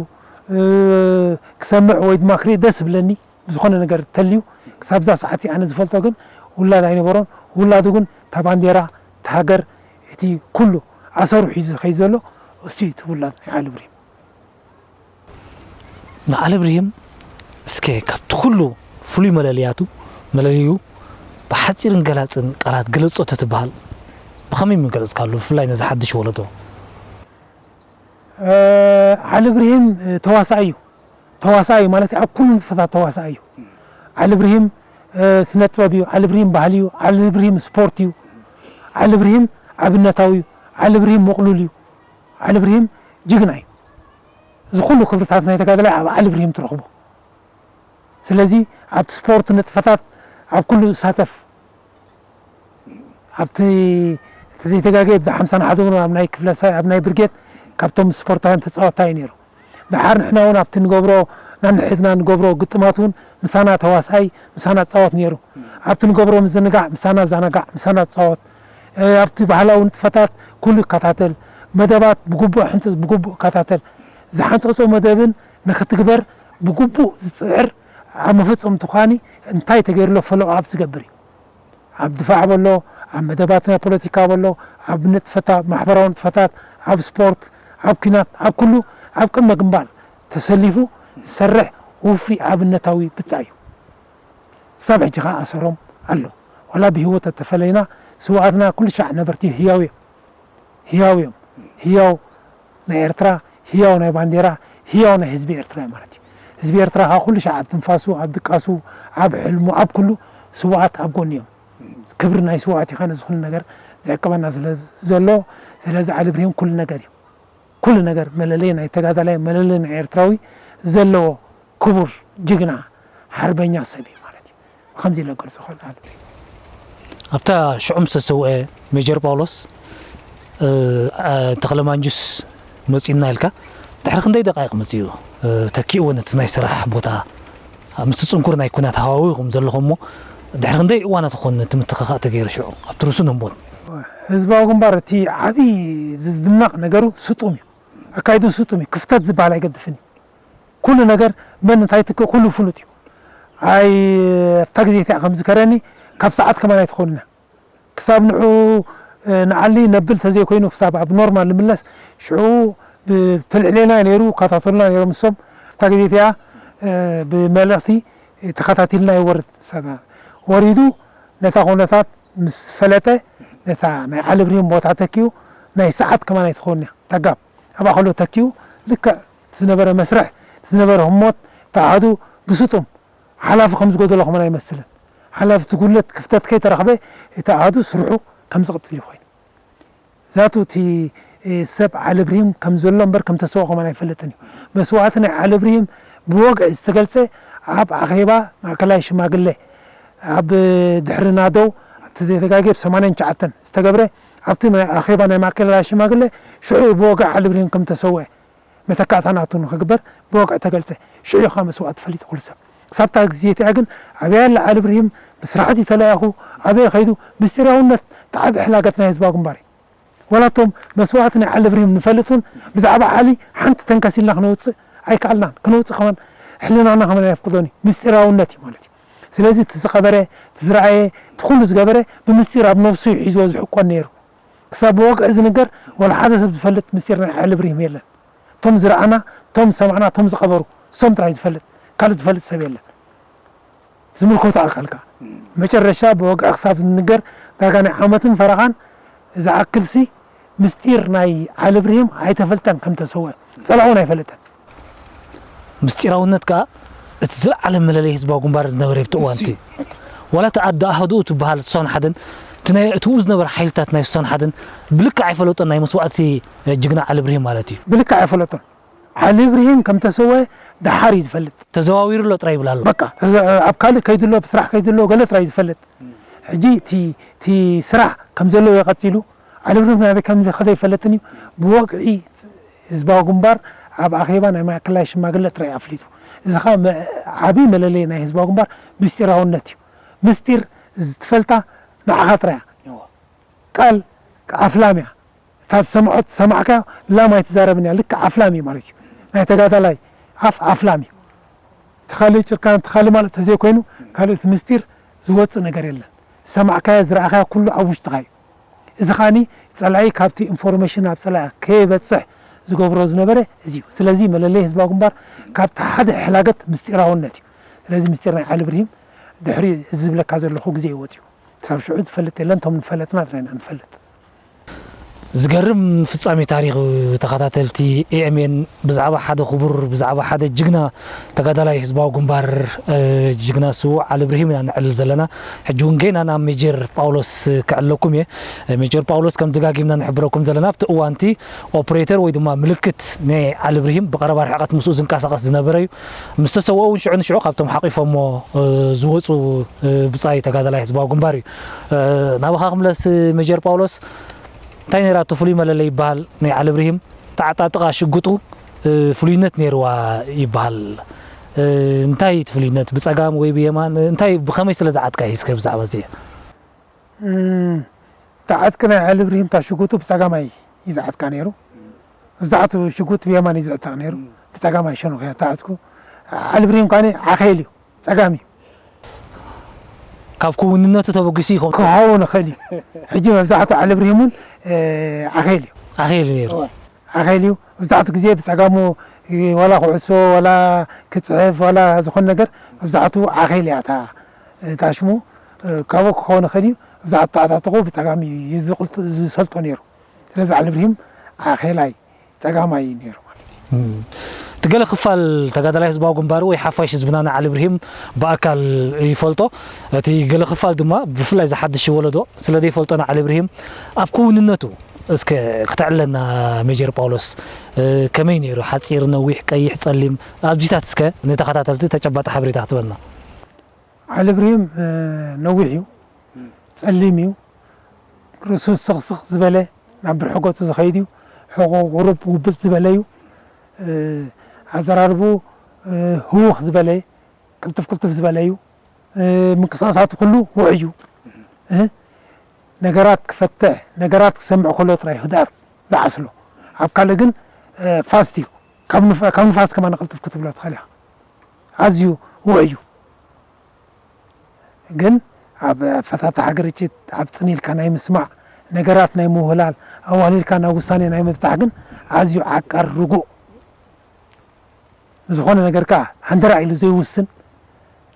ክሰምዕ ወይ ድማ ክርኢ ደስ ዝብለኒ ብዝኾነ ነገር ተልዩ ክሳብዛ ሰዓት ኣነ ዝፈልጦ ግን ውላድ ኣይነበሮን። ውላዱ ግን እታ ባንዴራ እታ ሃገር እቲ ኩሉ ኣሰሩ ሒዙ ዝኸይድ ዘሎ እሱ እዩ እቲ ውላድ ናይ ዓሊ ብርሂም። ንዓሊ ብርሂም እስከ ካብቲ ኩሉ ፍሉይ መለለያቱ መለለዩ ብሓጺርን ገላጽን ቃላት ግለጾ ተትበሃል ብኸመይ ምገለጽካሉ ብፍላይ ነዚ ሓድሽ ወለዶ? ዓሊ ብርሂም ተዋሳኢ እዩ። ተዋሳኢ ማለት ኣብ ኩሉ ንጥፈታት ተዋሳኢ እዩ። ዓሊ ብርሂም ስነ ጥበብ እዩ። ዓሊ ብርሂም ባህሊ እዩ። ዓሊ ብርሂም ስፖርት እዩ። ዓሊ ብርሂም ኣብነታዊ እዩ። ዓሊ ብርሂም ምቕሉል እዩ። ዓሊ ብርሂም ጅግና እዩ። እዚ ኩሉ ክብርታት ናይ ተጋደላይ ኣብ ዓሊ ብርሂም ትረኽቦ። ስለዚ ኣብቲ ስፖርት ንጥፈታት ኣብ ኩሉ ዝሳተፍ ኣብቲ እቲ ዘይተጋገየ ብሓምሳን ሓደን ኣብ ናይ ክፍለ ኣብ ናይ ብርጌድ ካብቶም ስፖርታውያን ተፃወታይ እዩ ነይሩ። ደሓር ንሕና እውን ኣብቲ ንገብሮ ናንሕድና ንገብሮ ግጥማት እውን ምሳና ተዋሳኣይ ምሳና ዝፃወት ነይሩ። ኣብቲ ንገብሮ ምዝንጋዕ ምሳና ዛናጋዕ ምሳና ዝፃወት ኣብቲ ባህላዊ ንጥፈታት ኩሉ ይከታተል። መደባት ብግቡእ ሕንፅፅ ብግቡእ ይከታተል። ዝሓንፀፆ መደብን ንክትግበር ብግቡእ ዝፅዕር ኣብ መፈፀምቱ ከዓኒ እንታይ ተገይሩ ኣሎ ፎሎ ኣፕ ዝገብር እዩ። ኣብ ድፋዕ በሎ ኣብ መደባት ናይ ፖለቲካ በሎ፣ ኣብ ንጥፈታት፣ ማሕበራዊ ንጥፈታት፣ ኣብ ስፖርት፣ ኣብ ኲናት፣ ኣብ ኩሉ ኣብ ቅድመ ግንባር ተሰሊፉ ዝሰርሕ ውፉይ ኣብነታዊ ብጻይ እዩ። ክሳብ ሕጂ ኸኣ ኣሰሮም ኣሎ። ዋላ ብህይወት ተተፈለይና፣ ስውኣትና ኩሉ ሻዕ ነበርቲ ህያው እዮም። ህያው እዮም። ህያው ናይ ኤርትራ፣ ህያው ናይ ባንዴራ፣ ህያው ናይ ህዝቢ ኤርትራ እዩ ማለት እዩ። ህዝቢ ኤርትራ ኸኣ ኩሉ ሻዕ ኣብ ትንፋሱ፣ ኣብ ድቃሱ፣ ኣብ ሕልሙ፣ ኣብ ኩሉ ስውኣት ኣብ ጎኒ እዮም። ክብሪ ናይ ስውኣት እዩ ኸኣ ነዚ ኩሉ ነገር ዝዕቅበና ስለ ዘሎ፣ ስለዚ ዓሊ ብርሂም ኩሉ ነገር እዩ። ኩሉ ነገር መለለይ ናይ ተጋዳላይ፣ መለለይ ናይ ኤርትራዊ ዘለዎ ክቡር ጅግና ሓርበኛ ሰብ እዩ ማለት እዩ። ብኸምዚ ኢለ ክገልጾ እኽእል። ኣብታ ሽዑ ምስ ተሰውአ ሜጀር ጳውሎስ፣ እ፣ እ፣ ተኽለ ማንጁስ መጺኡና ኢልካ፣ ድሕሪ ክንደይ ደቃይቕ መጺኡ፣ እ፣ ተኪእዎ ነቲ ናይ ስራሕ ቦታ? ምስቲ ጽንኩር ናይ ኲናት ሃዋህው ኢኹም ዘለኹም እሞ፣ ድሕሪ ክንደይ እዋናት ይኾን እቲ ምትኽኻእ ተገይሩ ሽዑ? ኣብቲ ርሱን ህሞት። ህዝባዊ ግንባር እቲ ዓቢ ዝድነቕ ነገሩ ስጡም እዩ። ኣካይዱ ስጡም እዩ። ክፍተት ዝበሃል ኣይገድፍን እዩ። ኩሉ ነገር መን እንታይ ትክ-፣ ኩሉ ፍሉጥ እዩ። ኣይ፣ ኣብታ ግዜ እቲኣ ከም ዝከረኒ፣ ካብ ሰዓት ከማን ኣይትኾንና። ክሳብ ንዑ፣ እ፣ ንዓሊ ነብል ተዘይኮይኑ፣ ክሳብ ኣብ ኖርማል ንምለስ፣ ሽዑ ብትልዕሌና ነይሩ፣ ይከታተሉና ነይሮም እሶም። ኣብታ ግዜ እቲኣ፣ እ፣ ብመልእኽቲ ተኸታቲልና ይወርድ። ሰብ ወሪዱ፣ ነታ ኩነታት ምስ ፈለጠ፣ ነታ ናይ ዓሊ ብርሂም ቦታ ተኪኡ፣ ናይ ሰዓት ከማን ኣይትኸውን እያ። ተጋብ ኣብኣ ከሎ ተኪኡ፣ ልክዕ ዝነበረ መስርሕ፣ ዝነበረ ህሞት፣ እቲ ኣሃዱ ብስጡም ሓላፊ ከም ዝጎደሎ ከማን ኣይመስልን። ሓላፊ እቲ ጉድለት ክፍተት ከይተረኽበ፣ እቲ ኣሃዱ ስርሑ ከም ዝቕጽል እዩ ኮይኑ። ዛቱ እቲ፣ እ፣ ሰብ ዓሊ ብርሂም ከም ዘሎ እምበር ከም ተሰውኦ ከማን ኣይፈልጥን እዩ። መስዋእቲ ናይ ዓሊ ብርሂም ብወግዒ ዝተገልጸ ኣብ ኣኼባ ማእከላይ ሽማግለ ኣብ ድሕሪ ናደው፣ እቲ ዘይተጋግየ ብ ሰማንያን ትሽዓተን ዝተገብረ፣ ኣብቲ ናይ ኣኼባ ናይ ማእከላይ ሽማግለ ሽዑ እዩ ብወግዒ ዓሊ ብርሂም ከም ተሰውአ መተካእታ ናቱ ንኽግበር ብወግዒ ተገልጸ። ሽዑ እዩ ኸኣ መስዋእቲ ፈሊጡ ኩሉ ሰብ። ክሳብታ ግዜ እቲኣ ግን ኣበይ ኣላ ዓሊ ብርሂም፣ ብስራሕ ድዩ ተላኢኹ፣ ኣበይ ኸይዱ፣ ምስጢራውነት እቲ ዓቢ ሕላገት ናይ ህዝባዊ ግንባር እዩ። ዋላ እቶም መስዋእቲ ናይ ዓሊ ብርሂም ንፈልጥ እውን ብዛዕባ ዓሊ ሓንቲ ተንከስ ኢልና ክነውጽእ ኣይከኣልናን። ክነውጽእ ከማን ሕልናና ከማን ኣየፍቅዶን እዩ። ምስጢራውነት እዩ ማለት እዩ። ስለዚ እቲ ዝቐበረ፣ እቲ ዝረኣየ፣ እቲ ኩሉ ዝገበረ ብምስጢር ኣብ ነብሱ እዩ ሒዝዎ ዝሕቆን ነይሩ። ክሳብ ብወግዒ ዝንገር ዋላ ሓደ ሰብ ዝፈልጥ ምስጢር ናይ ዓሊ ብርሂም የለን። እቶም ዝረኣና፣ እቶም ዝሰማዕና፣ እቶም ዝቐበሩ፣ እሶም ጥራይ ዝፈልጥ፣ ካልእ ዝፈልጥ ሰብ የለን። ዝምልከቶ ኣካል ከኣ። መጨረሻ ብወግዒ ክሳብ ዝንገር ዳርጋ ናይ ዓመትን ፈረቓን ዝኣክልሲ ምስጢር ናይ ዓሊ ብርሂም ኣይተፈልጠን ከም ተሰውአ። ጸላኢ እውን ኣይፈለጠን። ምስጢራውነት ከኣ እቲ ዝለዓለ መለለይ ህዝባዊ ግንባር ዝነበረ ኣብቲ እዋን እቲ። ዋላ እቲ ኣደ ኣሃዱኡ ትበሃል ስሳን ሓደን፣ እቲ ናይ፣ እቲኡ ዝነበረ ሓይልታት ናይ ስሳን ሓደን ብልክዕ ኣይፈለጦን ናይ መስዋእቲ ጅግና ዓሊ ብርሂም ማለት እዩ። ብልክዕ ኣይፈለጦን። ዓሊ ብርሂም ከም ተሰወ ደሓር እዩ ዝፈልጥ። ተዘዋዊሩ ኣሎ ጥራይ ይብል ኣሎ። በቃ፣ ተዘ-፣ ኣብ ካልእ ከይዱ ኣሎ፣ ብስራሕ ከይዱ ኣሎ፣ ገለ ጥራይ እዩ ዝፈልጥ። ሕጂ እቲ፣ እቲ ስራሕ ከም ዘለዎ እዩ ቀጺሉ። ዓሊ ብርሂም ናበይ ከም ዝኸደ ኣይፈልጥን እዩ። ብወግዒ ህዝባዊ ግንባር ኣብ ኣኼባ ናይ ማእከላይ ሽማግለ ጥራይ ኣፍሊጡ። እዚ ኸኣ መ-፣ ዓቢ መለለዪ ናይ ህዝባዊ ግንባር ምስጢራውነት እዩ። ምስጢር ዝትፈልጣ ንዓኻ ጥራይ እያ። እወ። ቃል ኣፍላም እያ። እታ ዝሰምዖት፣ ዝሰማዕካዮ ላም ኣይትዛረብን እያ። ልክዕ ኣፍላም እዩ ማለት እዩ። ናይ ተጋዳላይ ኣፍ ኣፍላም እዩ። እቲ ካልእ ጭርካን፣ እቲ ካልእ ማለት ተዘይኮይኑ፣ ካልእ እቲ ምስጢር ዝወጽእ ነገር የለን። ዝሰማዕካዮ፣ ዝረኣኻዮ ኩሉ ኣብ ውሽጥኻ እዩ። እዚ ኸኣኒ ጸላኢ ካብቲ ኢንፎርሜሽን ናብ ጸላኢ ከይበጽሕ ዝገብሮ ዝነበረ እዚ እዩ። ስለዚ መለለዪ ህዝባዊ ግንባር ካብቲ ሓደ ሕላገት ምስጢራውነት እዩ። ስለዚ ምስጢር ናይ ዓሊ ብርሂም ድሕሪ እዚ ዝብለካ ዘለኹ ግዜ እዩ ወጺኡ። ክሳብ ሽዑ ዝፈልጥ የለን፣ እቶም ንፈለጥና ጥራይ ኢና ንፈልጥ። ዝገርም ፍጻሜ ታሪኽ ተኸታተልቲ ኤ ኤም ኤን ብዛዕባ ሓደ ክቡር፣ ብዛዕባ ሓደ ጅግና ተጋዳላይ ህዝባዊ ግንባር፣ እ፣ ጅግና ስዉእ ዓሊ ብርሂም ኢና ነዕልል ዘለና። ሕጂ እውን ጌና ናብ ሜጀር ጳውሎስ ክዕለኩም እየ። ሜጀር ጳውሎስ ከም ደጋጊምና ንሕብረኩም ዘለና ኣብቲ እዋንቲ ኦፕሬተር ወይ ድማ ምልክት ናይ ዓሊ ብርሂም ብቐረባ ርሕቀት ምስኡ ዝንቀሳቐስ ዝነበረ እዩ። ምስ ተሰወኦ እውን ሽዑ ንሽዑ ካብቶም ሓቒፎሞ፣ እ፣ ዝወፁ፣ እ፣ ብጻይ ተጋዳላይ ህዝባዊ ግንባር እዩ። እ፣ ናባኻ ክምለስ ሜጀር ጳውሎስ፣ እንታይ ነይራ እቲ ፍሉይ መለለይ ይበሃል ናይ ዓሊ ብርሂም? ተዓጣጥቓ ሽጉጡ፣ እ፣ ፍሉይነት ነይርዋ ይበሃል። እ፣ እንታይ እቲ ፍሉይነት? ብጸጋም ወይ ብየማን? እንታይ፣ ብኸመይ ስለ ዝዓጥቃ እዩ እስከ ብዛዕባ እዚ? እም፣ እቲ ዓጥቂ ናይ ዓሊ ብርሂም እታ ሽጉጡ ብጸጋማይ እዩ ዝዓጥቃ ነይሩ። መብዛሕትኡ ሽጉጥ ብየማን እዩ ዝዕጠቕ ነይሩ። ብጸጋማይ ሸነኽ እያ እታ ዓጥቁ። ዓሊ ብርሂም ከኣ ዓኼል እዩ፣ ጸጋም እዩ። ካብ ክውንነቱ ተበጊሱ ይኸውን። ክኸውን ይኽእል እዩ። ሕጂ መብዛሕትኡ ዓሊ ብርሂም እውን፣ እ፣ ዓኼል እዩ። ዓኼል እዩ ነይሩ። ዓኼል እዩ። መብዛሕትኡ ግዜ ብጸጋሙ፣ እ፣ ዋላ ኩዕሶ፣ ዋላ ክጽሕፍ፣ ዋላ ዝኾነ ነገር መብዛሕትኡ ዓኼል እያ እታ፣ እታ ሽሙ፣ እ፣ ካብኡ ክኸውን ይኽእል እዩ። መብዛሕትኡ ተዓጣጥቑ ብጸጋም እዩ ዝቕልጥ-፣ ዝሰልጦ ነይሩ። ስለዚ ዓሊ ብርሂም ዓኼላይ ጸጋማይ እዩ ነይሩ ማለት እዩ። እም። እቲ ገለ ክፋል ተጋዳላይ ህዝባዊ ግንባር ወይ ሓፋሽ ህዝብና ንዓሊ ብርሂም ብኣካል ይፈልጦ። እቲ ገለ ክፋል ድማ ብፍላይ ዝሓድሽ ወለዶ ስለ ዘይፈልጦ ንዓሊ ብርሂም ኣብ ክውንነቱ እስከ ክተዕለና ሜጀር ጳውሎስ፣ እ፣ ከመይ ነይሩ? ሓጺር፣ ነዊሕ፣ ቀይሕ፣ ጸሊም፣ ኣብዚታት እስከ ንተኸታተልቲ ተጨባጢ ሓበሬታ ክትበልና። ዓሊ ብርሂም፣ እ፣ ነዊሕ እዩ፣ ጸሊም እዩ፣ ርእሱ ስቕስቕ ዝበለ፣ ናብ ብርሒ ገጹ ዝኸይድ እዩ። ሕቖ ቁሩብ ውብጥ ዝበለ እዩ። እ፣ ኣዘራርብኡ፣ እ፣ ህውኽ ዝበለ፣ ቅልጥፍ ቅልጥፍ ዝበለ እዩ። እ፣ ምንቅስቓሳቱ ኩሉ ውዑይ እዩ። እ፣ ነገራት ክፈትሕ፣ ነገራት ክሰምዕ ከሎ ጥራይ ህድኣት ዝዓስሎ። ኣብ ካልእ ግን፣ እ፣ ፋስት እዩ። ካብ ንፋ-፣ ካብ ንፋስ ከማን ቅልጥፍ ክትብሎ ትኽእል ኢኻ። ኣዝዩ ውዑይ እዩ። ግን ኣብ ኣፈታትሓ ግርጭት፣ ኣብ ጽን ኢልካ ናይ ምስማዕ፣ ነገራት ናይ ምውህላል፣ ኣዋህሊልካ ናብ ውሳኔ ናይ ምብጻሕ ግን ኣዝዩ ዓቃር፣ ርጉእ፣ ንዝኾነ ነገር ከኣ ሃንደራ ኢሉ ዘይውስን፣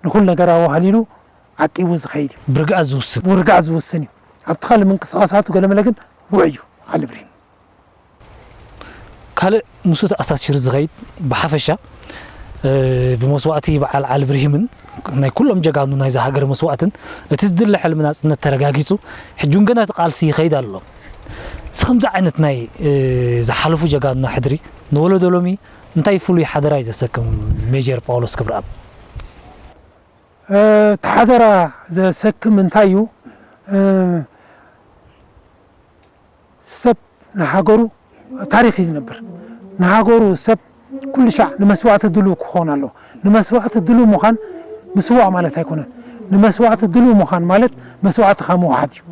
ንኹሉ ነገር ኣዋህሊሉ ዓቂቡ ዝኸይድ እዩ። ብርግኣት ዝውስን። ብርግኣት ዝውስን እዩ። ኣብቲ ካልእ ምንቅስቓሳቱ ገለመለ ግን ውዑይ እዩ ዓሊ ብርሂም። ካልእ ምስኡ ተኣሳሲሩ ዝኸይድ ብሓፈሻ፣ እ፣ ብመስዋእቲ በዓል ዓሊ ብርሂምን ናይ ኩሎም ጀጋኑ ናይዛ ሃገር መስዋእትን እቲ ዝድለ ሕልሚ ናጽነት ተረጋጊጹ፣ ሕጂ እውን ገና እቲ ቃልሲ ይኸይድ ኣሎ። እዚ ከምዚ ዓይነት ናይ፣ እ፣ ዝሓለፉ ጀጋኑና ሕድሪ ንወለዶ ሎሚ እንታይ ፍሉይ ሓደራ እዩ ዘሰክም ሜጀር ጳውሎስ ክብረኣብ? እ፣ እቲ ሓደራ ዘሰክም እንታይ እዩ? እ፣ ሰብ ንሃገሩ ታሪኽ እዩ ዝነብር። ንሃገሩ ሰብ ኩሉ ሻዕ ንመስዋእቲ ድሉው ክኸውን ኣለዎ። ንመስዋእቲ ድሉው ምዃን ምስዋእ ማለት ኣይኮነን። ንመስዋእቲ ድሉው ምዃን ማለት መስዋእትኻ ምውሓድ እዩ።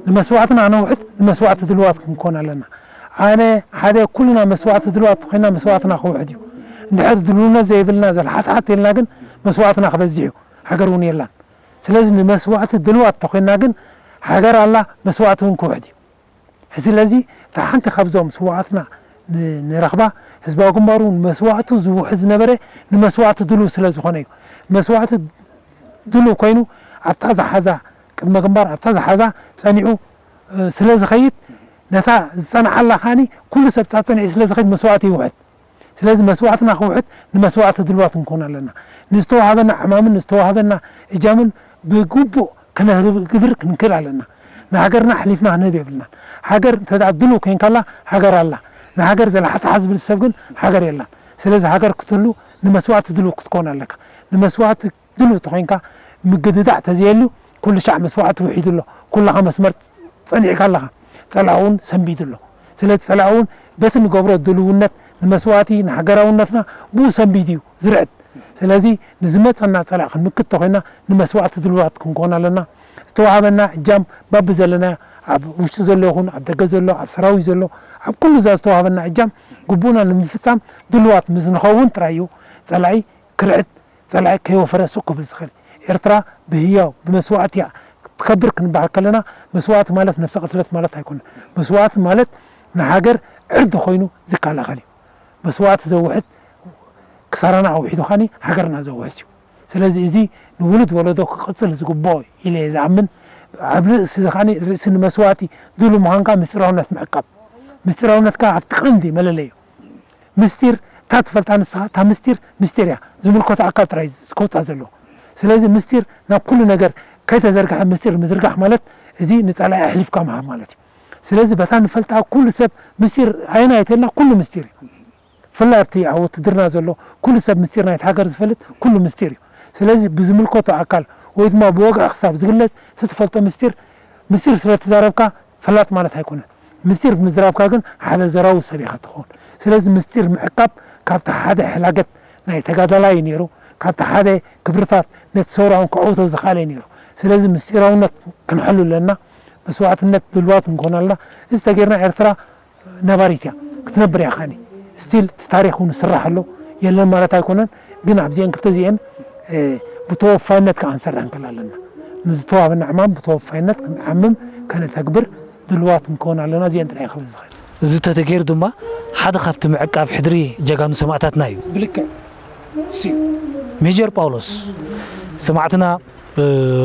ንመስዋእትና ነውሕድ፣ ንመስዋእቲ ድሉዋት ክንኮን ኣለና። ኣነ ሓደ ኩልና መስዋእቲ ድሉዋት ተኾይና መስዋእትና ክውሕድ እዩ። እንድሕር ድልውነት ዘይብልና ዘልሓትሓት ኢልና ግን መስዋእትና ክበዝሕ እዩ። ሃገር እውን የላን። ስለዚ ንመስዋእቲ ድልዋት ተኾይና ግን ሃገር ኣላ፣ መስዋእቲ እውን ክውሕድ እዩ። ስለዚ እታ ሓንቲ ካብዞም ስውኣትና ን-፣ ንረኽባ ህዝባዊ ግንባሩ ንመስዋእቱ ዝውሕድ ዝነበረ ንመስዋእቲ ድሉው ስለ ዝኾነ እዩ። መስዋእቲ ድሉው ኮይኑ ኣብታ ዝሓዛ ቅድመ ግንባር ኣብታ ዝሓዛ ጸኒዑ፣ እ፣ ስለ ዝኸይድ ነታ ዝጸንዓላ ከኣኒ ኩሉ ሰብ ጻ-፣ ጸኒዑ ስለ ዝኸይድ መስዋእቲ ይውሕድ። ስለዚ መስዋእትና ክውሕድ ንመስዋእቲ ድልዋት ክንኮን ኣለና። ንዝተዋህበና ዕማምን ንዝተዋህበና እጃምን ብግቡእ ከነግብር ክንክእል ኣለና። ንሃገርና ኣሕሊፍና ክንህብ የብልናን። ሃገር እንተ ደኣ ድሉው ኮይንካላ ሃገር ኣላ። ንሃገር ዘላሓትሓ ዝብል ሰብ ግን ሃገር የላን። ስለዚ ሃገር ክትህሉ ንመስዋእቲ ድሉው ክትኮን ኣለካ። ንመስዋእቲ ድሉው ተኾይንካ ምግድዳዕ ተዘየሉ ኩሉ ሻዕ መስዋእቲ ውሒዱ ኣሎ። ኩላኻ መስመር ጸኒዕካ ኣለኻ። ጸላኢ እውን ሰንቢዱ ኣሎ። ስለዚ ጸላኢ እውን በቲ ንገብሮ ድልውነት ንመስዋእቲ ንሃገራውነትና ብኡ ሰንቢዱ እዩ ዝርዕድ። ስለዚ ንዝመጸና ጸላኢ ክንምክት ተኾይና ንመስዋእቲ ድልዋት ክንኮን ኣለና። ዝተዋሃበና እጃም ባብ ዘለና ኣብ ውሽጢ ዘሎ ይኹን ኣብ ደገ ዘሎ ኣብ ሰራዊት ዘሎ ኣብ ኩሉ እዛ ዝተዋሃበና እጃም ግቡእና ንምፍጻም ድልዋት ምስ ንኸውን ጥራይ እዩ ጸላኢ ክርዕድ ጸላኢ ከይወፈረ ሱቕ ክብል ዝኽእል። ኤርትራ ብህያው ብመስዋእቲ እያ ክትከብር ክንበሃል ከለና መስዋእቲ ማለት ነብሰ ቅትለት ማለት ኣይኮነን። መስዋእቲ ማለት ንሃገር ዕርዲ ኮይኑ ዝከላኸል እዩ። መስዋእቲ ዘውሕድ ክሳራና ኣውሒዱ ኻኒ ሃገርና ዘውሕስ እዩ። ስለዚ እዚ ንውሉድ ወለዶ ክቕጽል ዝግብኦ ኢለ እየ ዝኣምን። ኣብ ርእሲ እዚ ኻኒ ርእሲ ንመስዋእቲ ድሉ ምዃንካ ምስጢራውነት ምዕቃብ። ምስጢራውነትካ ኣብቲ ቀንዲ መለለዩ። ምስጢር እታ ትፈልጣ ንስኻ፣ እታ ምስጢር ምስጢር እያ። ዝምልከቶ ኣካል ጥራይ እዩ ከውጻ ዘለዎ። ስለዚ ምስጢር ናብ ኩሉ ነገር ከይተዘርግሐ ምስጢር ምዝርጋሕ ማለት እዚ ንጸላኢ ኣሕሊፍካ ምሃብ ማለት እዩ። ስለዚ በታ ንፈልጣ ኩሉ ሰብ ምስጢር ኣየናይ ተልና ኩሉ ምስጢር እዩ። ብፍላይ ኣብቲ ኣብ ውትድርና ዘሎ ኩሉ ሰብ ምስጢር ናይቲ ሃገር ዝፈልጥ ኩሉ ምስጢር እዩ። ስለዚ ብዝምልከቶ ኣካል ወይ ድማ ብወግዒ ክሳብ ዝግለጽ እቲ ትፈልጦ ምስጢር፣ ምስጢር ስለ እተዛረብካ ፈላጥ ማለት ኣይኮነን። ምስጢር ብምዝራብካ ግን ሓደ ዘራዊ ሰብ ኢኻ ትኸውን። ስለዚ ምስጢር ምዕቃብ ካብቲ ሓደ ሕላገት ናይ ተጋዳላይ እዩ ነይሩ፣ ካብቲ ሓደ ክብርታት ነቲ ሰውራውን ክዕውቶ ዝኸኣለ እዩ ነይሩ። ስለዚ ምስጢራውነት ክንሕሉ ኣለና፣ መስዋእትነት ድልዋት ንኮን ኣለና። እዚ ተጌርና ኤርትራ ነባሪት እያ፣ ክትነብር እያ። ኻኒ ስቲል እቲ ታሪኽ እውን ይስራሕ ኣሎ፣ የለን ማለት ኣይኮነን። ግን ኣብዚአን ክልተ እዚአን፣ እ፣ ብተወፋይነት ከዓ ክንሰርሕ ንክእል ኣለና። ንዝተዋህበና ዕማም ብተወፋይነት ክንዓምም ከነተግብር ድልዋት ክንከውን ኣለና። እዚአን ጥራይ ክብል ዝኽእል። እዚ ተተገይሩ ድማ ሓደ ካብቲ ምዕቃብ ሕድሪ ጀጋኑ ሰማእታትና እዩ። ብልክዕ። ሜጀር ጳውሎስ፣ ሰማዕትና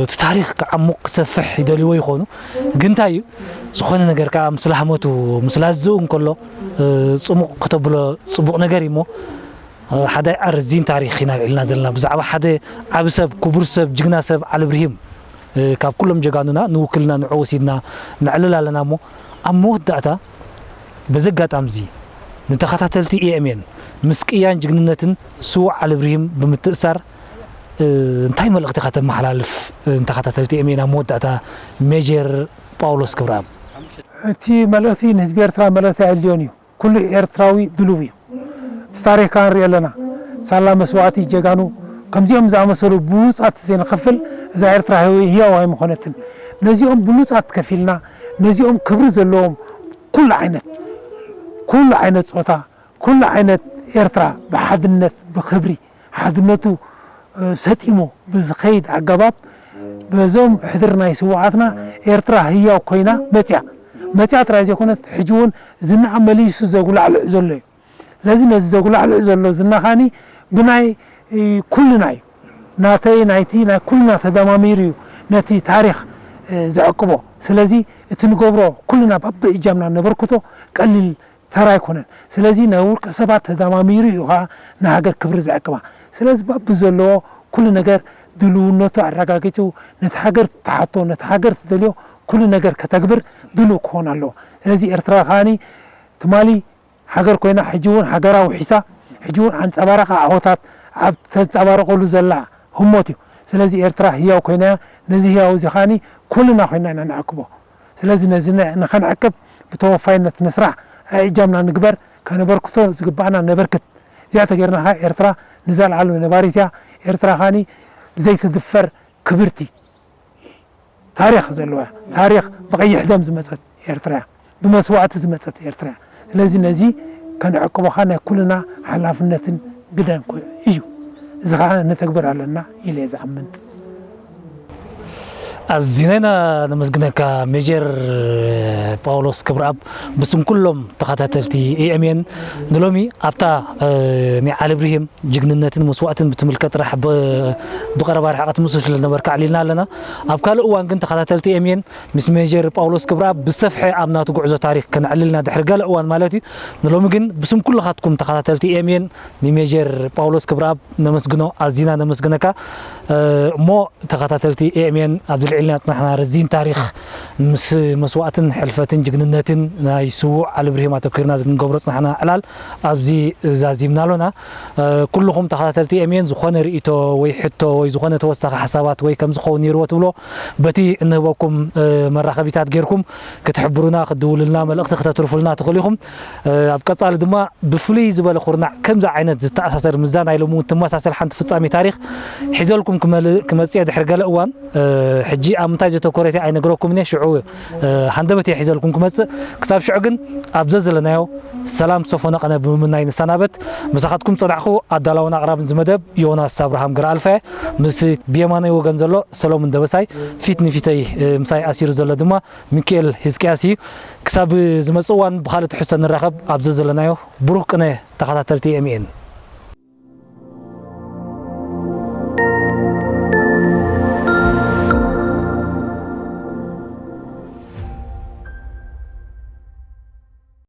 እቲ ታሪኽ ክዓሙቕ ክሰፍሕ ይደልይዎ ይኾኑ። ግን እንታይ እዩ፣ ዝኾነ ነገር ከዓ ምስ ላህመቱ ምስ ላዝኡ እንከሎ ጽሙቕ ክተብሎ ጽቡቕ ነገር እዩ እሞ፣ ሓደ ኣረዚን ታሪኽ ኢና ኣልዒልና ዘለና ብዛዕባ ሓደ ዓቢ ሰብ፣ ክቡር ሰብ፣ ጅግና ሰብ ዓሊ ብርሂም። ካብ ኩሎም ጀጋኑና ንውክልና ንዕኡ ወሲድና ነዕልል ኣለና እሞ፣ ኣብ መወዳእታ በዚ ኣጋጣሚ እዚ ንተኸታተልቲ ኤ ኤም ኤን ምስ ቅያን ጅግንነትን ስዉእ ዓሊ ብርሂም ብምትእሳር እንታይ መልእኽቲ ኢኻ ተመሓላልፍ ንተኸታተልቲ ኤ ኤም ኤን ኣብ መወዳእታ ሜጀር ጳውሎስ ክብረኣብ? እቲ መልእኽቲ ንህዝቢ ኤርትራ መልእኽቲ ኣየድልዮን እዩ። ኩሉ ኤርትራዊ ድሉው እዩ። እቲ ታሪኽ ከኣ ንሪኦ ኣለና። ሳላ መስዋእቲ ጀጋኑ ከምዚኦም ዝኣመሰሉ ብሉጻት ዘይንኸፍል እዛ ኤርትራ ህያው ኣይምኾነትን። ነዚኦም ብሉጻት ከፊልና ነዚኦም ክብሪ ዘለዎም ኩሉ ዓይነት ኩሉ ዓይነት ጾታ ኩሉ ዓይነት ኤርትራ ብሓድነት ብኽብሪ ሓድነቱ ሰጢሙ ብዝኸይድ ኣገባብ በዞም ሕድሪ ናይ ስውኣትና ኤርትራ ህያው ኮይና መጽያ መጽያ ጥራይ ዘይኮነት ሕጂ እውን ዝናኣ መሊሱ ዘጉላዕልዕ ዘሎ እዩ። ስለዚ ነዚ ዘጉላዕልዕ ዘሎ ዝና ኻኒ ብናይ ኩልና እዩ ናተይ ናይቲ ናይ ኩልና ተደማሚሩ እዩ ነቲ ታሪኽ ዘዕቅቦ። ስለዚ እቲ ንገብሮ ኩልና በብእጃምና ነበርክቶ ቀሊል ተራ ኣይኮነን። ስለዚ ናይ ውልቀ ሰባት ተደማሚሩ እዩ ኸዓ ንሃገር ክብሪ ዘዕቅባ። ስለዚ በቢ ዘለዎ ኩሉ ነገር ድልውነቱ ኣረጋጊጹ ነቲ ሃገር ትሓቶ ነቲ ሃገር ትደልዮ ኩሉ ነገር ከተግብር ድልው ክኾን ኣለዎ። ስለዚ ኤርትራ ኸዓኒ ትማሊ ሃገር ኮይና ሕጂ እውን ሃገራ ውሒሳ ሕጂ እውን ኣንጸባራቂ ዓወታት ኣብ ተንጸባርቀሉ ዘላ ህሞት እዩ። ስለዚ ኤርትራ ህያው ኮይና እያ። ነዚ ህያው እዚ ኸዓኒ ኩልና ኮይና ኢና ንዕቅቦ። ስለዚ ነዚ ንኸንዕቅብ ብተወፋይነት ንስራሕ፣ ኣእጃምና ንግበር፣ ከነበርክቶ ዝግባኣና ነበርክት። እዚኣ ተገይርና ኸዓ ኤርትራ ንዘለኣለም ነባሪት እያ። ኤርትራ ኸዓኒ ዘይትድፈር ክብርቲ ታሪኽ ዘለዋ እያ። ታሪኽ ብቐይሕ ደም ዝመጸት ኤርትራ እያ። ብመስዋእቲ ዝመጸት ኤርትራ እያ። ስለዚ ነዚ ከነዕቅቦ ኸዓ ናይ ኩልና ሓላፍነትን ግደን ኮ- እዩ። እዚ ኸዓ ነተግብር ኣለና ኢለ እየ ዝኣምን። ኣዚና ኢና ነመስግነካ ሜጀር ጳውሎስ ክብረኣብ ብስም ኩሎም ተኸታተልቲ ኤ ኤም ኤን ንሎሚ ኣብታ ናይ ዓሊ ብርሂም ጅግንነትን መስዋእትን ብትምልከት ጥራሕ ብቐረባ ርሕቐት ምስኡ ስለ ዝነበርካ ኣዕሊልና ኣለና። ኣብ ካልእ እዋን ግን ተኸታተልቲ ኤምኤን ምስ ሜጀር ጳውሎስ ክብረኣብ ብሰፍሐ ኣብ ናቱ ጉዕዞ ታሪኽ ከነዕልልና ድሕሪ ገለ እዋን ማለት እዩ። ንሎሚ ግን ብስም ኩልኻትኩም ተኸታተልቲ ኤምኤን ንሜጀር ጳውሎስ ክብረኣብ ነመስግኖ፣ ኣዚና ነመስግነካ። እሞ ተኸታተልቲ ኤምኤን ኣብዚ ልዕልና ጽናሕና ረዚን ታሪኽ ምስ መስዋእትን ሕልፈትን ጅግንነትን ናይ ስዉእ ዓሊ ብርሂም ኣተኲርና ዝግንገብሮ ጽናሕና ዕላል ኣብዚ ዛዚምና ኣሎና። ኩልኹም ተኸታተልቲ ኤምኤን ዝኾነ ርእይቶ ወይ ሕቶ ወይ ዝኾነ ተወሳኺ ሓሳባት ወይ ከም ዝኸውን ነይርዎ ትብሎ በቲ እንህበኩም መራኸቢታት ጌርኩም ክትሕብሩና ክትድውሉልና መልእኽቲ ክተትርፉልና ትኽእሉ ኢኹም። ኣብ ቀጻሊ ድማ ብፍልይ ዝበለ ኩርናዕ ከምዚ ዓይነት ዝተኣሳሰር ምስዛ ናይ ሎሚ እውን ትመሳሰል ሓንቲ ፍጻሜ ታሪኽ ሒዘልኩም ክመጽእ እየ ድሕሪ ገለ እዋን። ሕጂ ኣብ ምንታይ ዘተኮረት እየ ኣይነግረኩምን እየ። ሽዑ ሃንደበት እየ ሒዘልኩም ክመጽእ። ክሳብ ሽዑ ግን ኣብ ዘዘለናዮ ሰላም ሰፎነ ቀነ ብምምናይ ንሰናበት። ምሳኻትኩም ጸናሕኩ ኣዳላውን ኣቕራብን ዝመደብ ዮናስ ኣብርሃም ገረኣልፋ እየ። ምስ ብየማነይ ወገን ዘሎ ሰሎሙን ደበሳይ፣ ፊት ንፊተይ ምሳይ ኣሲሩ ዘሎ ድማ ሚኪኤል ህዝቅያስ እዩ። ክሳብ ዝመጽእ እዋን ብኻልእ ትሕዝቶ ንራኸብ። ኣብ ዘዘለናዮ ብሩኽ ቅነ ተኸታተልቲ ኤምኤን።